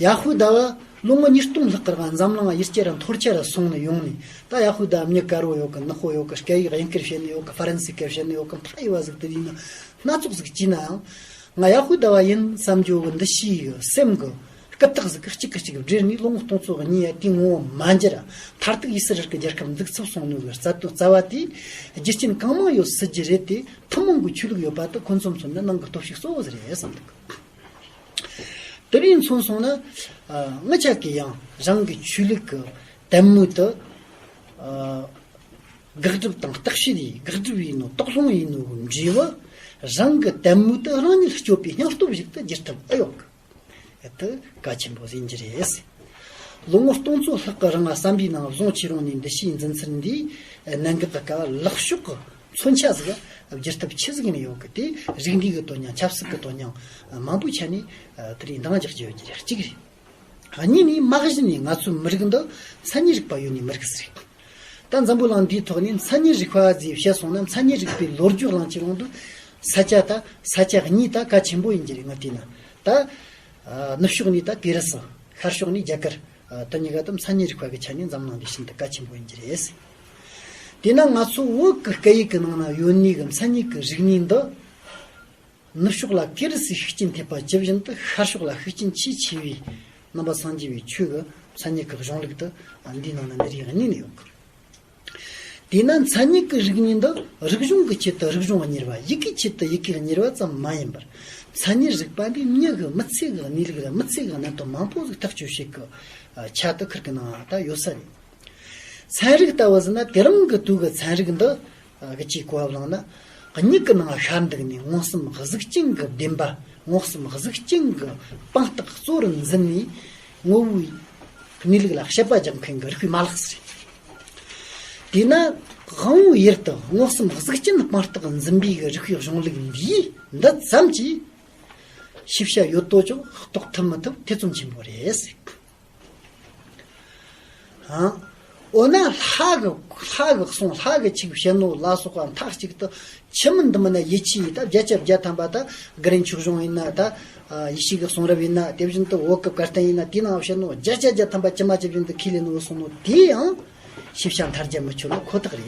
ཡ་ཧུ་དཱ་བ་ལོ་ངོ་ཉིས་སྟོང་ལྷག་གི་རིང་འཛམ་གླིང་ཡུལ་གྱར་ར་འཐོར་གྱར་ར་སོང་ནས་ཡོང་ནས། ད་ཡ་ཧུ་དཱ་མྱི་དཀར་བོ་ཡོད་གི། ནག་པོ་ཡོད་གི། སྐད་ཡིག་དབྱིན་སྐད་བཤད་ནི་ཡོད་གི། ཧྥ་རན་སི་སྐད་བཤད་ནི་ཡོད་གི། མཐའ་ཡས་པ་ཟིག་དེ་ཡིན་ན་སྣ་ཚོགས་ཟིག་བྱས་ནའང་། ང་ཡ་ཧུ་དཱ་བ་ཡིན་བསམ་རྒྱུ་གི་འདུ་ཤེས་གི་སེམས་གི་སྐུ་དག་ཟིག་གི་གཅིག་གི་གཅིག་སྦྲེལ་ནས་ལོ་ངོ་སྟོང་ཚོ་གི་གཉིས་ཡ་དེའི་ངོ་བོ་མ་འགྱུར། མཐར་ཐུག་ཨི་སི་རལ་གི་རྒྱལ་ཁབ་འཛུགས་ཚུབ་སོང་ནོ་གི་རྩ་དོན་རྩ་བ་དེ་རྒྱུ་རྐྱེན་གང་མང་ཡོད་སྲིད་ཀྱི་རེད། དེ་ཐུན་མོང་གི་ཆོས་ལུགས་ཡོད་པ་དེ་ཁོ་ཚོ་མཚོན་ན་ནང་གི་སྟོབས་ཤུགས་གཙོ་བོ་ཟིག་རེད་བསམ་འདུག་དེ་རིང་མཚོན་སོང་ན། ཨ་ང་ཅག་གིས་ཡང་རང་གི་ཆོས་ལུགས་ཀྱི་དད་མོས་དེ་ཨ་དགག་སྒྲུབ་དང་བརྟག་དཔྱད་ཡིས་དགག་སྒྲུབ་ཡིན་ནོ། དོགས་སློང་ཡིན་ནོ་གི་འབྲས་བུ། རང་གི་དད་མོས་དེ་རང་ཉིད་སྐྱོབ་པའི་སྙིང་སྟོབས་ཤིག་ཏུ་བསྒྱུར་ཐུབ་ཨེ་ཡོད་གི། དེ་གལ་ཆེན་པོ་ཟིག་ཡིན་གྱི་རེད། ལོ་ངོ་སྟོང་ཚོ་ལྷག་གི་རིང་བསམ་པའི་ནང་བཟུང་ཁྱེར་ཡོང་ནས་འདུ་ཤེས་འཛིན་ཚུལ་འདིས་གནད་འགག་གི་སྐབས་ལེགས་ཕྱོགས་ཀྱི་མཚོན་ཆ་ཟིག་བསྒྱུར་ཐབས་ཆི་ཟིག་ཡིན་ཡོད་གི། དེ་རིག་གནས་ཀྱི་དོན་སྙིང་། ཆབ་སྲིད་ཀྱི་དོན་སྙིང་མང་པོའི་ཆ་ནས་དེ་རིང་འདང་རྒྱག་རྒྱུ་ཡོད་རྒྱུ་རེད། གཅིག་རེད། གཉིས་ནས་མ་གཞི་ནས་ང་ཚོའི་མི་རིགས་འདི་མཚན་ཉིད་རིག་པ་ཡོད་ནི་མི་རིགས་ཟིག་རེད། ད་འཛམ་བུ་གླིང་འདིའི་ཐོག་ནས་མཚན་ཉིད་རིག་པ་ཟེར་བཤད་སོང་ན། མཚན་ཉིད་རིག་པའི་ལོ་རྒྱུས་གླེང་བྱེད་རུང་དུ་ས་ཆ་ད་ས་ཆ་གཉིས་ད་གལ་ཆེན་པོ་ཡིན་གྱི་རེད། ང་བལྟས་ན་ད་ནུབ་ཕྱོགས་ནས་ད་གེ་རུ་སི། ཤར་ཕྱོགས་ནས་རྒྱ་གར། དེ་གཉིས་ཀ་ད་མཚན་ཉིད་རིག་པ་གི་ཆ་ནས་འཛམ་གླིང་འདིའི་ཞིང་དུ་གལ་ཆེན་པོ་ཡིན་གྱི་རེད། དེས་ན་ང་ཚོ་བོད་ཀྱི་སྐད་ཡིག་གི་ནང་ན་ཡོད་ནི་གི་མཚན་ཉིད་ཀྱི་རིག་གནས་འདི། ནུབ་ཕྱོགས་ལ་གེ་རུ་སིའི་ཤུགས་རྐྱེན་ཐེབས་པ་ཇི་བཞིན་དུ། ཤར་ཕྱོགས་ལ་ཤུགས་རྐྱེན་ཆེས་ཆེ་བའི་ནང་པ་སངས་རྒྱས་པའི་ཆོས་ཀྱི་མཚན་ཉིད་ཀྱི་གཞུང་ལུགས་དེ་འདིའི་ནང་ན་འདི་རིགས་གཉིས་ནས་ཡོད་གི། དེས་ན་མཚན་ཉིད་ཀྱི་རིག་གནས་འདི་རིག་གཞུང་གི་ཆེད་དུ་རིག་གཞུང་གཉེར་བ། ཡི་གེའི་ཆེད་དུ་ཡི་གེ་གཉེར་བ་ཙམ་མ་ཡིན་པར། མཚན་ཉིད་རིག་པ་འདིས་མྱི་གི་མི་ཚེ་གི་གནས་ལུགས་ལ་མི་ཚེ་གི་གནད་དོན་མང་པོ་ཟིག་ཐག་གཅོད་བྱེད་ཀྱི་ཆེད་དུ་ཁུར་གི་ནང་ད་ཡོད་ས་རེད། ཚན་རིག་ལྟ་བུ་ཟེར་ན་དེ་རིང་གི་དུས་ཀྱི་ཚན་རིག་འདི་གི་ཅིག་གོ་བ་བླངས་ན། མྱིག་གི་ནང་ཤར་འདུག་ནས་མངོན་སུམ་གཟུགས་ཅན་གྱི་བདེན་པ། མངོན་སུམ་གཟུགས་ཅན་གྱི་དཔང་རྟགས་གཙོ་བོར་འཛིན་ནས་ངོ་བོའི་གནས་ལུགས་ལ་དཔྱད་པ་རྒྱག་མཁན་གྱི་རིག་པའི་མ་ལག་ཟེར། དེས་ན་དབང་བོའི་ཡུལ་དུ་མངོན་སུམ་གཟུགས་ཅན་དཔང་རྟགས་འཛིན་པའི་གི་རིག་པའི་གཞུང་ལུགས་འདིའི་འདི་ཙམ་གྱིས་ཤེས་བྱ་ཡོད་དོ་ཅོག་རྟོགས་ཐུབ་མི་ཐུབ་ཐེ་ཚོམ་ཆེན་པོ་རེད། ཨང་། འོ་ན་ལྷ་གི་ལྷ་གི་གསུང་ལྷ་གི་ཆོས་བཤད་ནོ་ལ་སོགས་པ་མཐའ་གཅིག་ཏུ་ཆི་མོ་འདི་མོ་ན་ཡིད་ཆེས་ཡིན། ད་བརྒྱ་ཆ་བརྒྱ་ཐམ་པ་ད་ག་རེ་མཆོག་གཞུང་ཡིན་ན། ད་ཡེ་ཤེས་ཀྱི་གསུང་རབ་ཡིན་ན། དེ་བཞིན་དུ་བོད་ཀྱི་བཀའ་བསྟན་ཡིན་ན། དེའི་ནང་བཤད་ནོ་བརྒྱ་ཆ་བརྒྱ་ཐམ་པ་ཇི་མ་ཇི་བཞིན་དུ་ཁས་ལེན་ནོ་གསུང་ནོ་དེ་ཡང་ཤེས་བྱ་མཐར་རྒྱ་མི་ཆོད་ནོ་ཁོ་ཐག་རེད།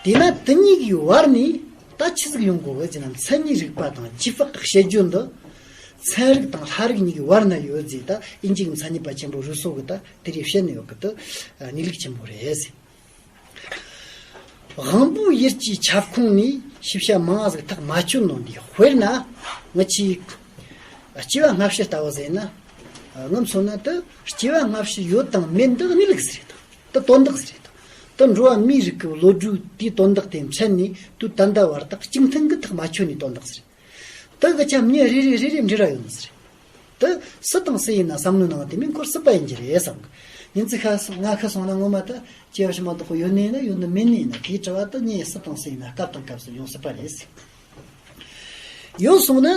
དེས་ན་དེ་གཉིས་ཀྱི་བར་ནས་ད་ཆི་ཟིག་ཡོང་དགོས་གི་ཟེར་ན། མཚན་ཉིད་རིག་པ་དང་རྗེས་དཔག་གི་བཤད་རྒྱུ་འདི་མཚན་རིག་དང་ལྷ་རིག་གཉིས་ཀྱི་བར་ན་ཡོད་ཟེར། ད་དབྱིན་ཇི་གི་མཚན་ཉིད་པ་ཆེན་པོ་རུ་སོ་གི་ད་དེ་རིགས་བཤད་ནས་ཡོད་གི། དེ་གནས་ལུགས་ཆེན་པོ་རེད་ཟེར། དབང་པོའི་ཡུལ་གྱི་ཁྱབ་ཁོངས་ནས་ཤེས་བྱ་མང་ང་ཟིག་ཐག་མ་ཆོད་ནོ་འདི། དཔེར་ན་ང་ཆི་སྐྱེ་བ་སྔ་ཕྱི་ལྟ་བུ་ཟེར་ན། ང་མཚོན་ན་དེ་སྐྱེ་བ་སྔ་ཕྱི་ཡོད་དང་མེད་འདི་གནས་ལུགས་ཟིག་རེད་དང་། དེ་དོན་དག་ཟིག་རེད་དང་། དེ་འགྲོ་བ་མིའི་རིགས་ཀྱི་བློ་གྲོས་དེའི་དོན་དག་དེ་མཚན་ནས་དུས་ད་ལྟ་བར་དག་གཅིག་མཐུན་གྱི་ཐག་མ་ཆོད་ནས་དོན་དག་ཟིག་རེད། དེ་གི་ཆ་མྱི་རེ་རེ་རེ་རེ་འབྲེལ་བ་ཡོད་ནི་ཟིག་རེད། དེ་སུ་དང་སུ་ཡིན་ན་བསམ་བློའི་ནང་དེ་མིན་ཁོར་སྲིད་པ་ཡིན་གྱི་རེད་བསམ་གི། ཉིན་ཚིག་ཁ་སང་ང་ཁ་སོང་ན་ངོ་མ་ད་སྐྱེ་བ་ཕྱི་མ་དག་པོ་ཡོད་ནི་ཡིན་ན་ཡོད་ནི་མེད་ནི་ཡིན་ན། དེའི་དྲི་བ་དེ་མྱི་སུ་དང་སུ་ཡིན་ན་སྐབས་དང་སྐབས་སུ་ཡོང་སྲིད་པ་རེད། ཡོད་སོང་ན་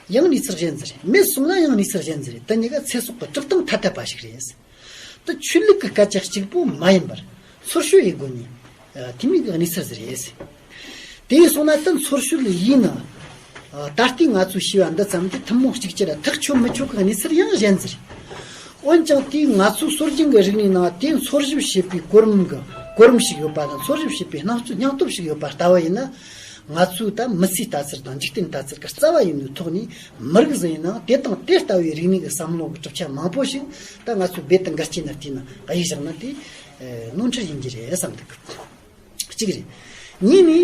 ཡང་གནས་ཚུལ་གཞན་ཟིག་རེད། མེད་སོང་ན་ཡང་གནས་ཚུལ་གཞན་ཟིག་རེད། དེ་གཉིས་ཀ་ཚེ་སྲོག་གི་གྲུབ་སྟངས་ཐ་དད་པ་ཞིག་རེད། དེ་ཆོས་ལུགས་ཀྱི་སྐད་ཆ་གཅིག་པོ་མ་ཡིན་པར་འཚོལ་ཞིབ་ཡེད་དགོས་ནི་དེ་མོ་གི་གནས་ཚུལ་ཟིག་རེད། དེ་ཡིན་སོང་ན་དེ་འཚོལ་ཞིབ་ལ་ཡིན་ན། ད་ལྟའི་ང་ཚོས་ཤེས་པ་འདི་ཙམ་གྱིས་ཐུན་མོང་གཅིག་གྱུར་ལ་ཐག་ཆོད་མི་ཆོད་ཀྱི་གནས་ཚུལ་ཡང་གཞན་ཟིག་རེད། འོན་ཀྱང་དེའི་ང་ཚོའི་སྲོལ་རྒྱུན་གྱི་རིག་གནས་ནང་དེ་འཚོལ་ཞིབ་བྱེད་པའི་གོ་རིམ་གྱི་གོ་རིམ་ཞིག་ཡོད་པ་དང་། འཚོལ་ཞིབ་བྱེད་པའི་སྣང་ཚུལ་སྙིང་སྟོབས་ཤིག་ཡོད་པ་ལྟ་བུ་ཡིན་ན། ང་ཚོས་ད་མི་ཚེའི་ལྟ་ཚུལ་དང་འཇིག་རྟེན་ལྟ་ཚུལ་གྱི་རྩ་བ་ཡིན་ནོའི་ཐོག་ནས་མི་རིགས་ཟིག་ཡིན་ནའང་དེ་དང་དེ་ལྟ་བུའི་རིག་གནས་ཀྱི་བསམ་བློ་གི་གྲུབ་ཆ་མང་པོ་ཞིག་ད་ང་ཚོས་རྦད་དེ་འགལ་རྐྱེན་ན་བལྟས་ན་གཡུག་བཞག་ན་དེ་ནོར་འཁྲུལ་ཡིན་གྱི་རེད་བསམ་འདུག་གཅིག་རེད། གཉིས་ནི།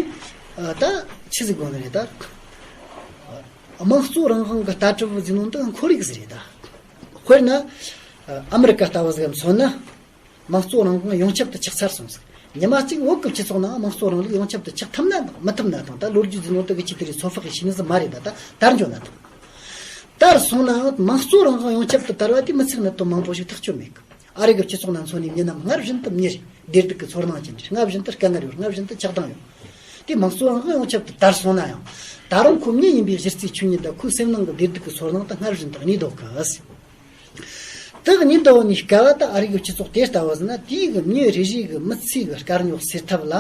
ད་ཆི་ཟིག་དགོས་ནི་རེད་ད། དམངས་གཙོ་རང་དབང་གི་ལྟ་གྲུབ་ཟིག་ནང་དུ་ཁོར་ཡུག་ཟིག་རེད་ད། དཔེར་ན་ཨ་མི་རི་ཀ་ལྟ་བུ་ཟིག་མཚོན་ན། དམངས་གཙོ་རང་དབང་ཡོངས་ཁྱབ་ཏུ་ཆགས་ཚར་སོང་ཟིག་ཉི་མ་གཅིག་བོད་ཀྱི་སྤྱི་ཚོགས་ནང་དམངས་གཙོ་རིང་ལུགས་ཡོངས་ཁྱབ་ཏུ་ཆགས་ཐུབ་ན་དང་མི་ཐུབ་ན་དང་། ད་ལོ་རྒྱུས་ཟིག་ནང་དུ་གི་ཆི་དེ་རིགས་ཚོད་དཔག་གི་ཤེས་ནི་ཟིག་མ་རེད་ད། ད་དར་འགྱོ་ན་དང་། དར་སོང་ནའང་དམངས་གཙོ་རང་དབང་ཡོངས་ཁྱབ་ཏུ་དར་བ་དེས་མི་ཚེའི་གནད་དོན་མང་པོ་ཞིག་ཐག་གཅོད་མེད་གི། ཨ་རི་གི་སྤྱི་ཚོགས་ནང་འཚོ་ནི་མྱི་རྣམས་སྔར་བཞིན་དུ་མྱི་རེད། བདེ་སྡུག་གི་ཚོར་སྣང་ཅན་རེད། སྔར་བཞིན་དུ་དཀའ་ངལ་ཡོད། སྔར་བཞིན་དུ་ཆགས་སྡང་ཡོད། དེ་དམངས་གཙོ་རང་དབང་ཡོངས་ཁྱབ་ཏུ་དར་སོང་ན་ཡང་། ད་རུང་ཁོ་མྱི་ཡིན་པའི་གཞི་རྩའི་ཆོས་ཉིད་དང་ཁོའི་སེམས་ནང་གི་བདེ་སྡུག་གི་ཚོར་སྣང་དེ་སྔར་བཞིན་དུ་གནས་འདུག་གི། དེ་གནས་འདུག་ནི་སྐབས་ད་ཨ་རི་གི་སྤྱི་ཚོགས་དེ་ལྟ་བུ་ཟིན་ན། དེའི་གི་མྱི་རེ་རེ་གི་མི་ཚེ་གི་དཀའ་རྙོག་སེལ་ཐབས་ལ།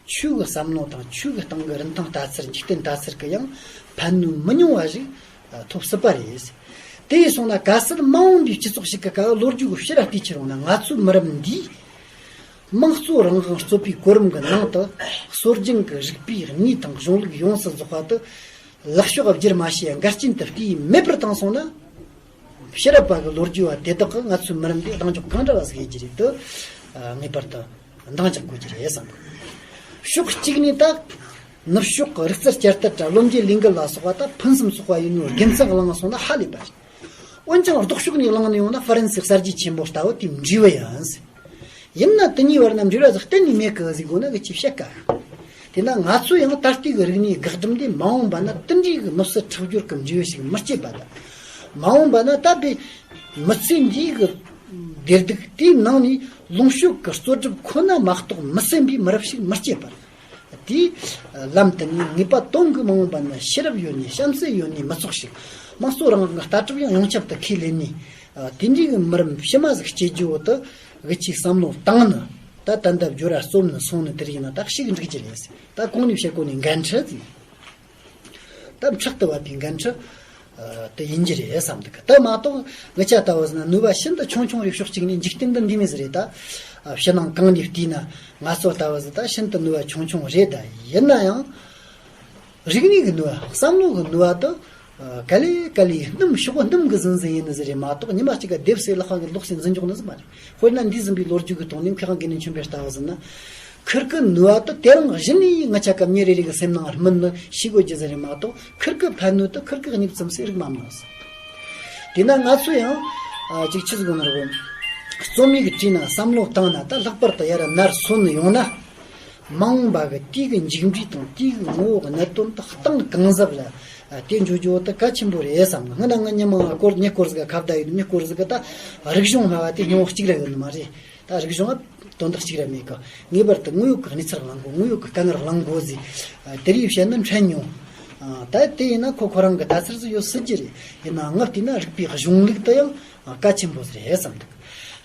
ཆོས་ཀྱི་བསམ་བློ་དང་ཆོས་ཀྱི་སྟེང་གི་རིན་ཐང་ལྟ་ཚུལ། འཇིག་རྟེན་ལྟ་ཚུལ་གྱི་ཡང་ཕན་ནུས་མི་ཉུང་བ་ཞིག་ཐོབ་སྲིད་པ་རེད། དེ་ཡིན་སོང་ན་གལ་སྲིད་མ་འོངས་པའི་སྤྱི་ཚོགས་ཤིག་གི་སྐབས་ལོ་རྒྱུས་ཀྱི་ཕྱིར་ར་བལྟས་ཕྱིར་འོང་ན། ང་ཚོའི་མི་རབས་འདིས་དམངས་གཙོ་རང་དབང་རྩོད་པའི་གོ་རིམ་གྱི་ནང་དུ་སྲོལ་རྒྱུན་གྱི་རིག་པའི་གནས་དང་གཞུང་ལུགས་ཡོངས་སུ་རྫོགས་པ་དེ་ལག་ཕྱོགས་བསྒྱུར་མ་བྱས་འགལ་རྐྱེན་དུ་བལྟས་མེད་པར་བཏང་སོང་ན། ཕྱི་རབས་པ་གི་ལོ་རྒྱུས་པ་དེ་དག་གིས་ང་ཚོའི་མི་རབས་འདི་གདེང་འཇོག་གང་འདྲ་བ་ཟིག་ཡེད་རྒྱུ་རེད་དེ། ངེས་པར་དུ་འདང་རྒྱག་དགོས་ཀྱི་རེད་བསམ་གི། ཕྱོགས་གཅིག་ནས་ད་ནུབ་ཕྱོགས་ཀྱི་རིག་རྩལ་བསྐྱར་དར་དང་བློ་འབྱེད་ལས་འགུལ་ལ་སོགས་པ་ད་ཕུན་སུམ་ཚོགས་པ་ཡིན་ནོའི་དགེ་མཚན་བླངས་སོང་ན་ཧ་ལས་པ་རེད། འོན་ཀྱང་ལྡོག་ཕྱོགས་ནས་བླངས་ནས་ཡོང་ན་ཧྥ་རན་སིའི་གསར་བརྗེ་ཆེན་པོ་ལྟ་བུ་དེ་འབྲས་བུ་ཡིན། ཡིན་ན་དེ་གཉིས་བར་ན་འབྲེལ་བ་ཟིག་གཏན་ནས་མེད་གི་ཟེར་དགོས་ན་གི་ཅིག་བཤད་དཀའ། དེས་ན་ང་ཚོས་ཡང་ད་ལྟའི་གི་རིག་གནས་སྒང་སྒྲུབ་འདི་མ་འོངས་པ་ན་དེ་འདྲའི་གི་ནུབ་སྲིད་ཁྲག་སྦྱོར་གི་འབྲས་བུ་ཞིག་མི་སྐྱེད་པ་དང་། མ་འོངས་པ་ན་ད་པའི་མི་ཚེ་འདིའི་གི་བདེ་སྡུག་དེའི་ནང་ནས་ལོངས་སྤྱོད་གི་རྩོལ་སྒྲུབ་ཁོ་ན་མ་གཏོགས་མི་སེམས་པའི་མི་རབས་ཤིག་མི་སྐྱེད་པར། དེའི་ལམ་དུ་ནི་ངེས་པ་དོན་གི་མ་འོངས་པ་ན་ཤེས་རབ་ཡོད་ནི་བྱམས་བརྩེ་ཡོད་ནི་མི་ཚོགས་ཤིག་དམངས་གཙོ་རང་དབང་གི་ལྟ་གྲུབ་ཡང་ཡོངས་ཁྱབ་ཏུ་ཁས་ལེན་ནི། དེ་འདྲའི་གི་མི་རབས་ཕྱི་མ་ཟིག་སྐྱེ་རྒྱུ་བོ་དུ་གི་ཅིག་བསམ་བློ་བཏང་ནི། ད་ད་ལྟ་བརྗོད་ར་རྩོམ་ནི་སོང་ནི་དེ་རིགས་ཡིན་ན་ད་ཞིག་འགྲིག་རྒྱུ་རེད། ད་གོང་ནས་བཤད་གོ་ནི་འགན་འཁྲི་ཟིག་ད་ཕྲག་ཏུ་བབས་པའི་འགན་འཁྲི་དེ་ཡིན་རྒྱུ་རེད་བསམ་འདུག་ད་མ་གཏོགས་ངི་ཆ་ལྟ་བུ་ཟིན་ན་ནུས་པ་ཤིན་ཏུ་ཆུང་ཆུང་རེད། ཕྱོགས་གཅིག་ནས་འཇིག་རྟེན་འདི་འདི་མོ་ཟིག་རེད། ད་ཕྱི་ནང་གང་ནས་བལྟས་ན་ང་ཚོ་ལྟ་བུ་ཟིག་ད་ཤིན་ཏུ་ནུས་པ་ཆུང་ཆུང་རེད། ད་ཡིན་ན་ཡང་རིག་གནས་ཀྱི་ནུས་པ། བསམ་བློ་གི་ནུས་པ་དེ་ག་ལེ་ག་ལེ་སྣུམ་ཤོག་སྣུམ་གྱི་ཟིན་ཟིན་ཡིན་ནི་ཟིག་རེད་མ་གཏོགས་ཉི་མ་གཅིག་ག་རྡེབ་སེ་ལག་པ་གི་ལོག་སེ་འཛིན་འཇོག་ནི་ཟིག་མ་རེད། དཔེར་ན་འདི་ཟིན་པའི་ལོ་རྒྱུས་ཀྱི་ཐོག་ནས་མཁས་དབང་དགེ་འདུན་ཆོས་འཕེལ་ལྟ་བུ་ཟིན་ན། ཁིར་ཀི་ནུས་པ་དེ་དེ་རིང་གཞི་ནས་ང་ཆ་ཀ་མྱི་རེ་རེ་གི་སེམས་ནང་སྨིན་ནི་ཤེས་དགོས་རྒྱུ་ཟིག་རེད་མ་གཏོགས་ཁིར་ཀི་ཕན་ནུས་དེ་ཁིར་ཀི་མྱིག་བཙུམ་སེ་རིག་མ་མྱོང་ཟིག་དེས་ན་ང་ཚོ་ཡང་ཅིག་ཆི་ཟིག་ཡོང་ནི་རེད་གོ། རྩོམ་ཡིག་བྲིས་ན་བསམ་བློ་བཏང་ན་ད་ལྷག་པར་དུ་ཡར་ནར་སོན་ནི་ཡོང་ན། མ་འོངས་པ་གི་དུས་ཀྱི་མཇུག་འབྲས་དང་དུས་ཀྱི་ངོ་བོ་གི་གནད་དོན་དག་གཏིང་གང་ཟབ་ལ་དེ་འཇོག་རྒྱུ་བོ་དེ་གལ་ཆེན་པོ་རེད་བསམ་གི། སྔོན་ན་ང་ཉི་མ་སྐོར་ཉི་སྐོར་ཟིག་ག་ཁ་བརྡ་ཡོད། ཉི་སྐོར་ཟིག་ག་ད་རིག་གཞུང་སྨྲ་བ་དེ་སྙིང་བོ་གཅིག་ར་ཡོད་ནི་མ་རེད། ད་རིག་གཞུང་ང་དོན་དག་གཅིག་ར་མེད་གི། ངེས་པར་དུ་དངོས་ཡོད་ཀྱི་གནས་ཚུལ་གླེང་དགོས། དངོས་ཡོད་ཀྱི་དཀའ་ངལ་གླེང་དགོས་ཟིག་དེ་རིགས་བཤད་ན་ཕྲན་ཉུང་། ད་དེ་ཡིན་ན་ཁོ་ཁོ་རང་གི་ལྟ་ཚུལ་ཟིག་ཡོད་སྲིད་ཀྱི་རེད། ཡིན་ནའང་ང་བལྟས་ན་རིག་པའི་གཞུང་ལུགས་དེ་ཡང་གལ་ཆེན་པོ་ཟིག་རེད་བསམ་འདུག་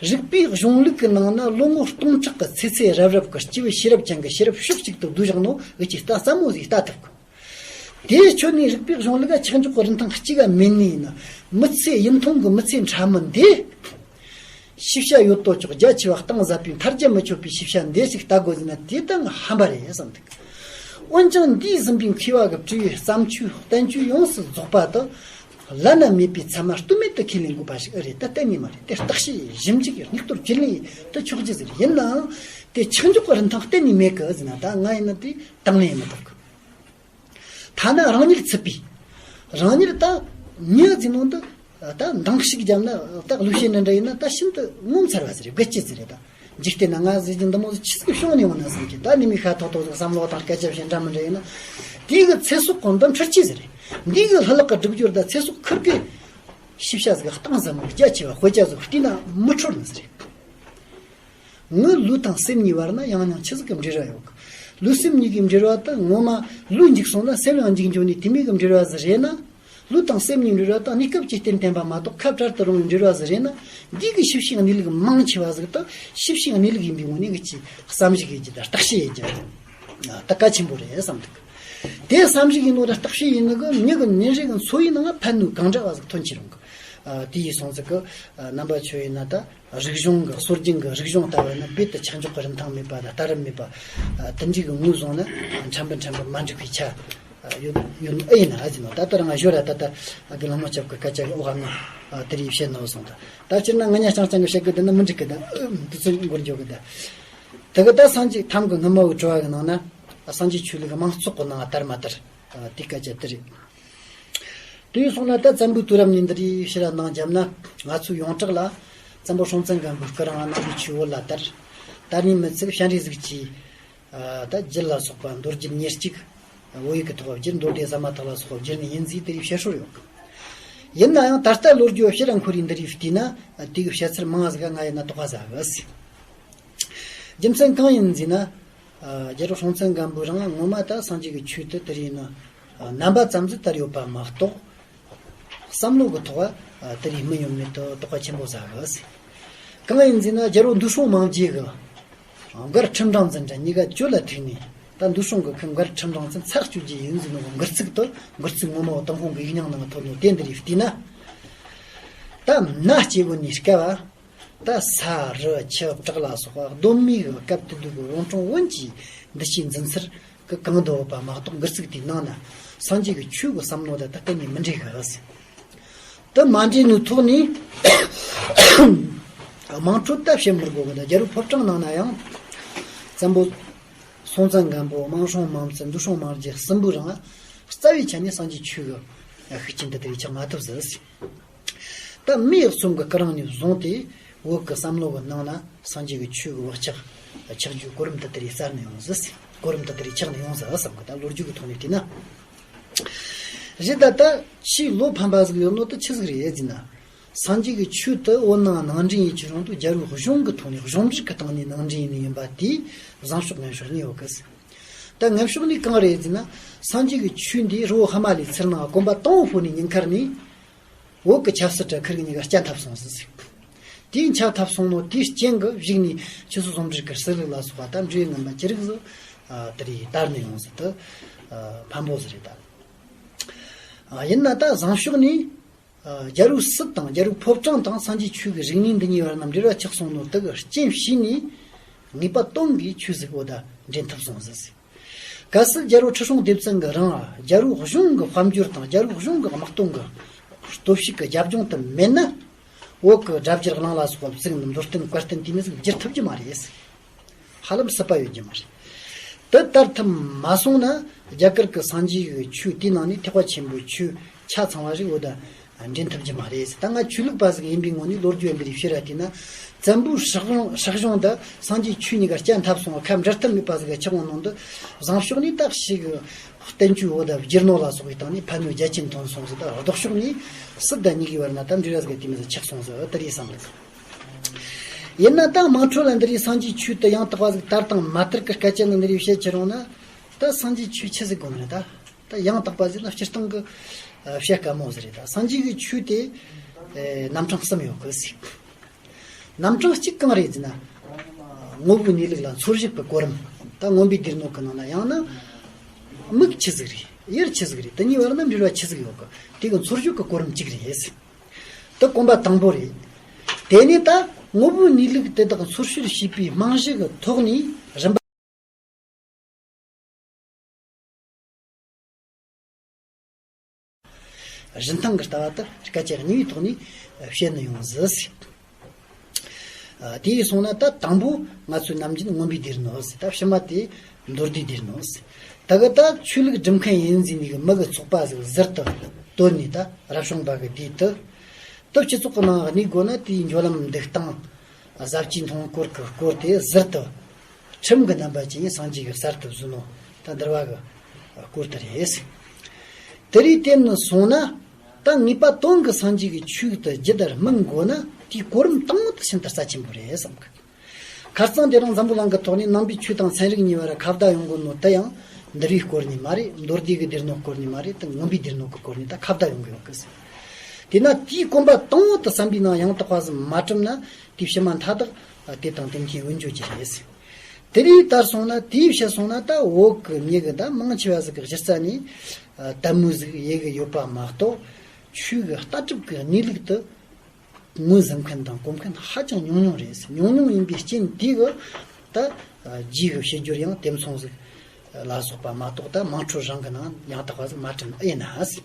རིག་པའི་གཞུང་ལུགས་ཀྱི་ནང་ན་ལོ་ངོ་སྟོང་ཕྲག་གི་ཚེ་ཚེ་རབས་རབས་ཀྱི་སྐྱེས་བུ་ཤེས་རབ་ཅན་གྱི་ཤེས་རབ་ཕྱོགས་གཅིག་ཏུ་བསྡུས་བཞག་ནོ་འུ་ཅག་ད་ཟབ་མོ་ཟིག་ལྟ་ཐུབ་གི། དེའི་ཆོས་ནི་རིག་པའི་གཞུང་ལུགས་ལ་ཆགས་འཇོག་གི་རིན་ཐང་གཅིག་ག་མེད་ནི་ཡིན་ན། མི་ཚེ་ཡུན་ཐུང་གི་མི་ཚེ་ཕྲ་མི་འདི། ཤེས་བྱ་ཡོད་དོ་ཅོག་རྒྱ་ཆེ་བ་གཏིང་ཟབ་པའི་མཐར་རྒྱ་མི་ཆོད་པའི་ཤེས་བྱ་འདི་ཞིག་ལྟ་དགོས་ཟིན་ན་དེ་ད་ང་ཧམ་པ་རེད་བསམ་འདུག་འོན་ཀྱང་འདས་ཟིན་པའི་མཁས་པ་གི་བྲིས་པའི་བརྩམས་ཆོས་བསྟན་བཅོས་ཡོངས་སུ་རྫོགས་པ་དེ་བླ་ན་མེད་པའི་ཚད་མ་ལྟོས་མེད་དུ་ཁས་ལེན་དགོས་པ་ཞིག་ཨེ་རེད། ད་གཏན་ནས་མ་རེད། དེ་བརྟག་དཔྱད་ཞིབ་འཇུག་སྙིགས་དོར་རྒྱུན་ལས་དུ་ཆོག་རྒྱུ་ཟིག་རེད། ཡིན་ནའང་དེ་ཆགས་འཇོག་གི་རིན་ཐང་གཏན་ནས་མེད་གི་ཟེར་ན་ད་ང་ཡིན་ན་དེ་དང་ལེན་མི་ཐུབ་གི། ཐ་ན་རང་ཉིད་ཚུད་པའི། རང་ཉིད་ད་མྱི་ཟེར་ནོ་འདི་ད་འདང་ཞིག་བརྒྱབ་ན་ད་གླུ་གཞས་འདྲ་འདྲ་ཡིན་ན་ད་ཤིན་ཏུ་ངོ་མཚར་བ་ཟེར་རེད། དགའ་སྐྱིད་ཟེར་རེད། ད་འཇིག་རྟེན་ན་ང་ཟེར་གྱི་འདི་མོ་ཟིག་ཆི་ཟིག་བྱུང་ནས་ཡོང་ན་བསམ་གྱི། ད་ནི་མི་ཤ་ཐོག་ཐོག་ཟིག་བསམ་བློ་དང་སྐད་ཆ་བཤད་འདྲ་མི་འདྲ་ཡིན་ན། དེའི་གི་ཚེ་སྲོག་གི་འདི་འཕྲོད་ཀྱི་ཟེར་རེད། འདིའི་གི་ལྷུ་ལག་གི་སྒྲིག་སྦྱོར་ད་ཚེ་སྲོག་ཁུར་གི་ཤེས་བྱ་ཟིག་གཏིང་ཟབ་མོ་རྒྱ་ཆེ་བ་དཔེ་ཆ་ཟིག་བལྟས་ན་མི་འཕྲོད་ནི་ཟེར་རེད། ངའི་ལུས་དང་སེམས་གཉིས་བར་ན་ཡང་སྙིང་ཆི་ཟིག་གི་འབྲེལ་བ་ཡོད་གི། ལུས་སེམས་གཉིས་ཀྱི་འབྲེལ་བ་དེ་ངོ་མ་ལུས་འཇིག་སོང་ན་སེམས་ཡང་འཇིག་འགྱོ་ནི་དེ་མོ་གི་འབྲེལ་བ་ཟིག་རེད་ན། ལུས་དང་སེམས་གཉིས་འབྲེལ་བ་དེ་གནས་སྐབས་ཀྱི་རྟེན་བརྟེན་པ་མ་གཏོགས་ཁ་བྲལ་དུ་རུང་བའི་འབྲེལ་བ་ཟིག་རེད་ན། འདི་གི་ཤེས་བྱའི་གནས་ལུགས་མང་ཆེ་བ་ཟིག་དེ་ཤེས་བྱའི་གནས་ལུགས་ཡིན་པའི་ངོས་ནས་གི་ཅིག་བསམ་གཞིག་ཡེད་རྒྱུ་དང་བརྟག་དཔྱད་ཡེད་རྒྱུ་དེ་གལ་ཆེན་པོ་རེད་བསམ་འདུག་དེ་བསམ་གཞིག་ཡིན་ནོ་དང་བརྟག་དཔྱད་ཡིན་ནོ་གི་མྱི་གི་ཉིན་རེ་གི་འཚོ་བའི་ནང་ཕན་ནུས་གང་འདྲ་བ་ཟིག་ཐོན་གྱི་རུང་གི། དེ་ཡིན་སོང་ཟིག་གི། རྣམ་པ་ཆོས་ཡིན་ན་ད། རིག་གཞུང་གི་སྲོལ་རྒྱུན་གྱི་རིག་གཞུང་ལྟ་བུ་ནི་རྦད་དུ་ཆགས་འཇོག་གི་རིན་ཐང་མེད་པ་དང་ལྟ་རབས་མེད་པ། དེ་འདྲའི་གི་ངོས་བཟུང་ན་ཕྲན་བུ་ཕྲན་བུ་མ་འགྲིག་པའི་ཆ་ཡོད་ཡོད་ཨེ་ཡིན་ན་ཨ་ཅི་ནོ། ད་ལྟ་རང་ཞོར་ལ་ད་ལྟ་གི་གླེང་མོལ་སྐབས་ཀྱི་སྐད་ཆ་གི་འོག་ནང་དེ་རིགས་བཤད་ནོ་སོང་། ད་ད་སྤྱིར་ན་ང་ཉ་ཅང་ཅང་གི་བཤད་གི་དེ་ནི་མི་འགྲིག་གི། ད་འདི་ཚོ་འགོར་འཇོག་གི། ད་དེ་གི་ད་སངས་རྒྱས་ཐམ་གི་སྔ་མ་བའི་དྲི་བ་གི་ནང་ན་སངས་རྒྱས་ཆོས་ལུགས་མང་ཚོགས་གི་ནང་དར་མ་དར་དེ་སྐད་ཆ་དེ་རེད། དེ་ཡིན་སོང་ན་ད་བཙན་པོའི་དུས་རབས་ནས་འདི་རིགས་ཕྱིར་གནང་བརྒྱབ་ན། ང་ཚོའི་ཡོངས་གྲགས་ལ་བཙན་པོ་སྲོང་བཙན་སྒམ་པོའི་སྐུ་རིང་ནང་གི་ཆོས་བོད་ལ་དར། དར་ནས་མི་ཚད་སྤྱན་རས་གཟིགས་ཀྱིས་ད་རྒྱུད་ལ་སོགས་པ་མདོ་རྒྱུད་ཉེར་གཅིག་བོད་ཡིག་གི་ཐོག་བསྒྱུར། མདོ་སྡེ་ཟ་མ་ཐག་ལ་སོགས་བསྒྱུར་ནས་ཡིན་ཟིག་དེ་རིགས་བཤད་སྲོལ་ཡོད། ཡིན་ན་ཡང་ད་ལྟ་ལོ་རྒྱུས་ཕྱིར་འཁོར་རིས་འདི་རིགས་བལྟས་ན་དེ་གི་བཤད་ཚུལ་མང་ཟིག་ག་ང་ཡིན་ན་དོགས་པ་ཟ་གི། རྒྱུ་མཚན་གང་ཡིན་ཟེར་ན། རྒྱལ་པོ་སྲོང་བཙན་སྒམ་པོ་རང་ངོ་མ་ད་སངས་རྒྱས་ཀྱི་ཆོས་དེ་དེ་རིང་ནི་རྣམ་པ་ཙམ་ཟིག་དར་ཡོད་པ་མ་གཏོགས། བསམ་བློ་གི་ཐོག་དེ་རིང་སྨིན་ཡོད་མེད་དུ་དོགས་པ་ཆེན་པོ་ཟ་གི། གང་ཡིན་ཟེར་ན་རྒྱལ་པོ་འདུས་སྲོང་མང་རྒྱལ་གྱི་མགར་ཁྲི་འབྲིང་འཛིན་གྲྭ་གཉིས་ཀ་བཅོལ་ལ་ཐུག་ནས། ད་འདུས་སྲོང་གི་ཁུ་མགར་ཁྲི་འབྲིང་འཛིན་ཚར་གཅོད་རྒྱུ་ཡིན་ཟེར་ནོ་གི་མགུར་ཚིག་དེ། མགུར་ཚིག་ངོ་མ་བོ་ཏུན་ཧོང་གི་ཡིག་རྙིང་ནང་ཐོབ་ནོ་དེ་འདི་རིགས་བལྟས་ན། ད་མནའ་སྐྱེལ་དགོས་ནི་སྐབས། ད་ས་རི་ཆུ་བྲག་ལ་སོགས་གདོད་མའི་སྐབས་དེ་དུས་ཀྱི་རོང་ཀྲུང་བོན་གྱི་འདུ་བྱེད་འཛིན་ཚུལ་གྱི་གང་དུ་ཡོད་པ་མ་གཏོགས། མགུར་ཚིག་དེའི་ནང་ན་སངས་རྒྱས་ཀྱི་ཆོས་ཀྱི་བསམ་བློ་དང་ད་གཏན་ནས་མི་འདྲེས་གི། དེ་མ་འདྲེས་ནོའི་ཐོག་ནས་དམངས་ཁྲོད་ད་བཤད་མི་དགོས་གི། ད་རྒྱལ་པོའི་ཕོ་བྲང་ནང་ན་ཡང་བཙན་པོ་སྲོང་བཙན་སྒམ་པོ། དམངས་སྲོང་མང་བཙན། འདུས་སྲོང་མང་རྒྱལ་གསུམ་པོའི་རིང་རྩ་བའི་ཆ་ནས་སངས་རྒྱས་ཆོས་ཀྱི་ཤུགས་རྐྱེན་དེ་དེ་རིགས་ཆགས་མ་ཐུབ་ཟེར། ད་མེས་གསུམ་གྱི་སྐུ་རིང་ནས་བཟུང་སྟེ་བོད་ཀྱི་བསམ་བློ་གི་ནང་ན་སངས་རྒྱས་ཀྱི་ཆོས་ཀྱི་བག་ཆགས་ཆགས་རྒྱུའི་གོ་རིམ་དེ་དེ་རིགས་གསར་ནས་ཡོང་ཟིག་གོ་རིམ་དེ་དེ་རིགས་ཆགས་ནས་ཡོང་ཟིག་བསམ་གི། ད་ལོ་རྒྱུས་ཀྱི་ཐོག་ནས་བལྟས་ན། རེད། ད་ད་ཕྱིས་བློ་ཕམ་པ་ཟིག་ཡོད་ནོ་དེ་ཆི་ཟིག་རེད་ཟེར་ན། སངས་རྒྱས་ཀྱི་ཆོས་དེ་བོད་ནང་ནང་འདྲེན་ཡིན་གྱི་རུང་དུ་རྒྱལ་པོའི་གཞུང་གི་ཐོག་ནས་གཞུང་འབྲེལ་གྱི་སྟེང་ནས་ནང་འདྲེན་ཡིན་ནི་ཡིན་པ་དེ་བཟང་ཕྱོགས་ངན་ཕྱོགས་གཉིས་ཡོད་གི། ད་ངན་ཕྱོགས་ནས་གང་རེད་ཟེར་ན། སངས་རྒྱས་ཀྱི་ཆོས་འདི་རི་བོ་ཧི་མ་ལའི་ཚུར་ནང་གོམ་པ་དང་པོ་ཕོག་ནས་ཉིན་ཁར་ནས། བོད་ཀྱི་ཆབ་སྲིད་དྲ་ཁུར་གཉིས་ཀ་བཅད་ཐབས་སོང་ཟིག་དེའི་འཆམ་ཐབས་སོང་ནོ་དེའི་རྐྱེན་གྱིས་གཞུག་ནས་ཆུ་སྲིན་ཟུང་འབྲེལ་གྱི་སྲིད་ལུགས་ལ་སོགས་པ་ད་འབྲེལ་ངན་པ་ཅི་རིགས་སུ་དེ་རིགས་དར་ནས་ཡོང་ཟིག་དུ་ཕན་པོ་ཟིག་རེད་ད། ཡིན་ན་ད་བཟང་ཕྱོགས་ནས། རྒྱལ་པོའི་སྲིད་དང་རྒྱལ་པོའི་ཕོ་བྲང་དང་སངས་རྒྱས་ཆོས་ཀྱི་རིག་གནས་འདི་གཉིས་བར་ན་འབྲེལ་བ་ཆགས་སོང་ནོ་དེ་གི་རྐྱེན་བྱས་ནས་ངེས་པ་དོན་གྱི་ཆོས་ཟིག་འོ་ད་འདྲེན་ཐུབ་སོང་ཟིག་གལ་སྲིད་རྒྱལ་པོ་ཁྲི་སྲོང་ལྡེ་བཙན་གྱི་རིང་རྒྱལ་པོའི་གཞུང་གི་དཔལ་འབྱོར་དང་རྒྱལ་པོའི་གཞུང་གི་དམག་དོན་གྱི་སྟོབས་ཤུགས་ཀྱི་རྒྱབ་ལྗོངས་དེ་མེད་ན། བོད་ཀྱི་སྒྲ་བསྒྱུར་གླིང་ལ་སོགས་པ་བཙུགས་ནས་མདོ་བསྟན་བཀའ་བསྟན་དེ་མོ་ཟིག་བསྒྱུར་ཐུབ་ཀྱི་མ་རེད། ཧ་ལམ་སྲིད་པ་ཡོད་ཀྱི་མ་རེད། དེ་ལྟར་ཐུབ་མ་སོང་ན་རྒྱ་གར་གྱི་སངས་རྒྱས་ཀྱི་ཆོས་དེའི་ནང་ནས་ཐེག་པ་ཆེན་པོའི་ཆོས་ཆ་ཚང་བ་ཞིག་འོ་ད་འདྲེན་ཐུབ་ཀྱི་མ་རེད། ད་ང་ཆོས་ལུགས་པ་ཟིག་ཡིན་པའི་ངོས་ནས་ལོ་རྒྱུས་འདི་རིགས་ཕྱིར་ར་བལྟས་ན། བཙན་པོའི་སྲིད་གཞུང་སྲིད་གཞུང་འདི་སངས་རྒྱས་ཆོས་གཉིས་ཀ་བཅད་ཐབས་སོང་བ་ཁ་འབྲལ་ཐབས་མེད་པ་ཟིག་ག་ཆགས་འོང་ནང་དུ། བཟང་ཕྱོགས་ནས་ད་ཞིག་བསྟན་བཅོས་འོ་ད་བསྒྱུར་ནོ་ལ་སོགས་པའི་སྟེང་ནས་ཕན་ནུས་རྒྱ་ཆེན་ཐོན་སོང་ཟིག་ད་ལྡོག་ཕྱོགས་ནས་སྲིད་དང་གཉིས་ཀའི་བར་ན་ད་འབྲེལ་བ་ཟིག་དེ་མོ་ཟིག་ཆགས་སོང་ཟིག་ཨ་དེ་རེད་བསམ་གི། ཡིན་ན་ད་དམངས་ཁྲོད་ལ་འདི་རིགས་སངས་རྒྱས་ཆོས་དེ་ཡང་དག་པ་ཟིག་དར་དང་མ་དར་གི་སྐད་ཆ་ནི་འདི་རིགས་བཤད་ཁྱེར་རུང་ན། ད་སངས་རྒྱས་ཆོས་ཆི་ཟིག་དགོས་ནི་རེད་ད། ད་ཡང་དག་པ་ཟིག་ན་སྤྱིར་བཏང་གི་བཤད་དཀའ་མོ་ཟིག་རེད་ད། སངས་རྒྱས་ཀྱི་ཆོས་དེ་རྣམ་གྲངས་གསུམ་ཡོད་གི་ཟིག་རྣམ་གྲངས་གཅིག་གང་རེད་ཟེར་ན། དངོས་པོའི་གནས་ལུགས་ལ་འཚོལ་ཞིབ་ཀྱི་གོ་རིམ། ད་མངོན་པའི་སྡེ་སྣོད་ཀྱི་ནང་ན་ཡང་ན། མིག་ཆི་ཟིག་རེད། ཡུལ་ཆི་ཟིག་རེད། དེ་གཉིས་བར་ན་འབྲེལ་བ་ཆི་ཟིག་ཡོད་གི། དེ་གི་འཚོལ་ཞིབ་ཀྱི་གོ་རིམ་གཅིག་རེད། དེ་གོམ་པ་དང་པོ་རེད། དེ་ནས་ད་དངོས་པོའི་གནས་ལུགས་དེ་དག་འཚོལ་ཞིབ་བྱས་པའི་རྨང་གཞི་གི་ཐོག་ནས་རིམ་པ། རིན་ཐང་གི་ལྟ་བ་དེ་སྐད་ཆ་གཉིས་པའི་ཐོག་ནས་བཤད་ནི་ཡོང་ཟིག་ཨ། དེ་ཡིས་སོང་ན་ད་དང་པོ་ང་ཚོའི་ནམ་རྒྱུན་མངོན་པའི་སྡེ་སྣོད་ཟེར། ད་ཕྱི་མ་དེ་མདོ་སྡེའི་སྡེ་སྣོད་ཟེར། ད་གི་ད་ཆོས་ལུགས་སྒྲུབ་མཁན་ཡིན་ཟེར་ནི་གི་མི་གི་ཚོགས་པ་ཟིག་ཟུར་དུ་བཏོན་ནས་ད་རབ་བྱུང་པ་གི་སྡེ་དེ། ད་སྤྱི་ཚོགས་ཀྱི་ནང་གནས་དགོས་ན་དེའི་འགྲོ་ལམ་འདུག་སྟངས། ཟབ་ཆོས་མཐོང་སྐོར་གྱི་སྐོར་དེ་ཟུར་དུ། ཁྲིམས་ཀྱི་རྣམ་པ་ཅན་སངས་རྒྱས་ཀྱིས་གསར་དུ་བཟོས་ནོ། ད་འདུལ་བ་གི་སྐོར་དེ་རེད། དེ་རིགས་བསྟེན་ནས་སོང་ན། ད་ངེས་པ་དོན་གྱི་སངས་རྒྱས་ཀྱི་ཆོས་དེ་ཇི་ལྟར་སྨིན་དགོས་ན་དེའི་གོ་རིམ་དང་པོ་དེ་ཤིན་ཏུ་རྩ་ཆེན་པོ་རེད་བསམ་གི། ཁ་རྩང་དེ་རིང་འཛམ་བུ་གླིང་གི་ཐོག་ནས་ནང་པའི་ཆོས་དང་ཚན་རིག་གཉིས་བར་ཁ་བརྡ་ཡོང་གི་ནོ་དེ་ཡང་འདུལ་བའི་སྐོར་ནས་མ་རེད། མདོ་སྡེ་གི་སྡེ་སྣོད་སྐོར་ནས་མ་རེད། དེ་མངོན་པའི་སྡེ་སྣོད་ཀྱི་སྐོར་ནས་ད་ཁ་བརྡ་ཡོང་གི་ཡོད་གི་ཟེར། དེས་ན་དེའི་གོམ་པ་དང་པོ་དེ་བསམ་པའི་ནང་ཡང་དག་པ་ཟིག་མ་གྲུབ་ན་དེའི་ཕྱི་མ་མཐའ་དག་དེ་དང་དེ་མཁྱེན་འོན་བརྗོད་ཀྱི་རེད་ཟེར། དེ་རིགས་ལྟར་སོང་ན་དེའི་ཕྱིར་སོང་ན་ད་བོད་ཀྱི་མྱི་གི་ད་མང་ཆེ་བ་ཟིག་གི་གཞི་རྩ་ནས་དལ་མོ་ཟིག་ཡེ་གི་ཡོད་པ་མ་གཏོགས། ཆོས་ཀྱི་ལྟ་གྲུབ་ཀྱི་གནས་ལུགས་དེ་ངོས་ཟིན་མཁན་དང་གོ་མཁན་ཧ་ཅང་ཉུང་ཉུང་རེད། ཉུང་ཉུང་ཡིན་པའི་རྐྱེན་དེ་གི་ད་རྗེས་ཀྱི་བཤད་སྦྱོར་ཡང་དེ་མཚུངས་ཟིག་ལ་སོགས་པ་མ་གཏོགས་ད་དམངས་ཁྲོད་རང་གི་ནང་ཡང་དག་པ་ཟིག་མ་གྲུབ་ཨེ་ན་ཟེར།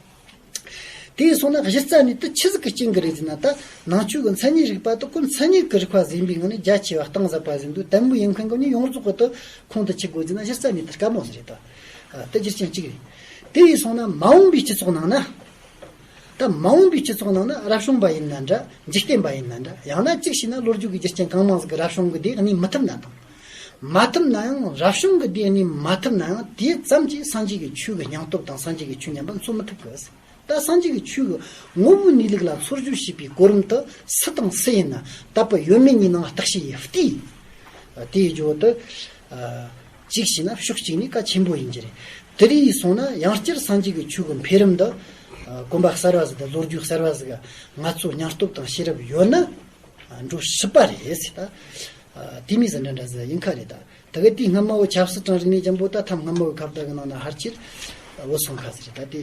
དེ་ཡིན་སོང་ན་གཞི་རྩ་ནས་དེ་ཆི་ཟིག་གི་རྐྱེན་གྱིས་རེད་ཟེར་ན། ད་ནང་ཆོས་ཀྱི་མཚན་ཉིད་རིག་པ་དེ་ཁོ་མཚན་ཉིད་ཀྱི་རིག་པ་ཟིག་ཡིན་པའི་ངང་ནས་རྒྱ་ཆེ་བ་གཏིང་ཟབ་པ་ཟིག་འདུག་དལ་མོ་ཡིན་མཁན་གྱི་ནི་ཡོངས་རྫོགས་ཀྱི་དེ་ཁོང་དུ་ཆུད་དགོས་ཟེར་ན་གཞི་རྩ་ནས་དེ་དཀའ་མོ་ཟིག་རེད་ད། ཨ། དེ་རྒྱུ་རྐྱེན་གཅིག་རེད། དེ་ཡིན་སོང་ན་མ་འོངས་པའི་སྤྱི་ཚོགས་ནང་ན། ད་མ་འོངས་པའི་སྤྱི་ཚོགས་ནང་ན་རབ་བྱུང་པ་ཡིན་ན་འདྲ། འཇིག་རྟེན་པ་ཡིན་ན་འདྲ། ཡང་ན་གཅིག་བྱས་ན་ལོ་རྒྱུས་ཀྱི་རྒྱུ་རྐྱེན་གང་མང་ཟིག་གིས་རབ་བྱུང་གི་སྡེ་གནས་མི་ཐུབ་ན་དང་། མ་ཐུབ་ན་ཡང་རབ་བྱུང་གི་སྡེ་གནས་མ་ཐུབ་ན་ཡང་དེ་ཙམ་གྱིས་སངས་རྒྱས་ཀྱི་ཆོས་ཀྱི་སྙིང་སྟོབས་དང་སངས་རྒྱས་ཀྱི་ཆོས་ཉམས་པ་འཚོལ་མི་ཐུབ་གི། ད་སངས་རྒྱས་ཀྱི་ཆོས་ཀྱི་དངོས་པོའི་གནས་ལུགས་ལ་འཚོལ་སྦྱོར་བྱེད་པའི་གོ་རིམ་དུ་སུ་དང་སུ་ཡིན་ན་དད་པ་ཡོད་མེད་གཉིས་ནང་བརྟག་དཔྱད་ཡེ་བལྟས། དེའི་རྒྱུ་དུ། གཅིག་བྱས་ན་ཕྱོགས་གཅིག་ནས་གལ་ཆེན་པོ་ཡིན་གྱི་རེད། དེ་རེ་ཡིན་སོང་ན་ཡང་བསྐྱར་སངས་རྒྱས་ཀྱི་ཆོས་ཀྱི་འཕེལ་རིམ་འདི་གོམ་པ་གསར་བ་ཟིག་དང་ལོ་རྒྱུས་གསར་བ་ཟིག་ང་ཚོ་སྙིང་སྟོབས་དང་ཤེས་རབ་ཡོད་ན་འགྲོ་སྲིད་པ་རེད་ཟེར། ད་དེ་མིན་ཟིག་འདྲ་འདྲ་ཟིག་ཡིན་ཁ་རེད་ད། ད་གི་དེའི་སྔ་མ་བོ་ཆབ་སྲིད་དང་རིག་གནས་ཅན་པོ་ད་ཐམ་སྔ་མ་བོའི་ཁ་བརྡ་གི་ནང་ན་ཧར་ཆེར་བུད་སོང་ཁ་ཟེར། ད་དེ་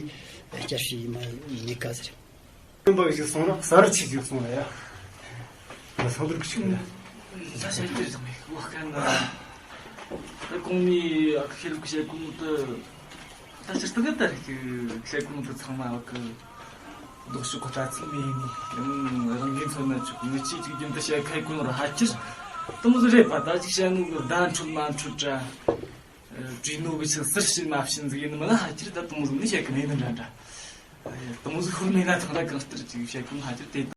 བསྐྱར་ཞིག་ཡིན་མ་མེད་ཁ་ཟེར། སྟོན་པ་ཞིག་སོང་ན་གསར་ཆེ་ཞིག་སོང་ལ་ཡ། ང་སོང་དུར་ཁུ་ཆུང་ལ། ད་ཤར་གྱི་རེད་མེད་ལོ་ཁ་ན། ད་གོང་མའི་ཨ་ཁུ་ཤེས་ལུགས་བཤད་གོ་ནོ་དེ། ད་སྤྱིར་བཏང་གི་ད་རེས་ཀྱི་བཤད་གོ་ནོ་དེ་ཚང་མ་ཨ་ཁུ། ལྡོག་ཕྱོགས་ཀྱི་ལྟ་ཚུལ་མེད་ནི། ཡང་རང་གིས་མཚོན་ན་ཆོག་མི་གཅིག་གཅིག་རྒྱུན་དུ་བཤད་ཁ་ཡི་གོ་ནོ་ར་ཧ་ཅིར། དེ་མོ་ཟིག་རེད་པ། ད་ཅིག་བཤད་ནོ་གི་བརྡ་འཕྲོད་མ་འཕྲོད་འདྲ། བྲིས་ནོ་གི་ཆི་ཟུར་ཕྱིན་མ་ཕྱིན་ཟིག་ཡིན་ནི་མིན་ན་ཧ་ཅིར་ད་དེ་མོ་ཟིག་ནི་བཤད་གི་མེད་ནི་འདྲ་འདྲ། དེ་མོ་ཟིག་ཤོར་མེད་ན་ཐང་ར་གང་ལྟར་ཅིག་བཤད་གི་མ་ཧ་ཅིར་དེ་ད་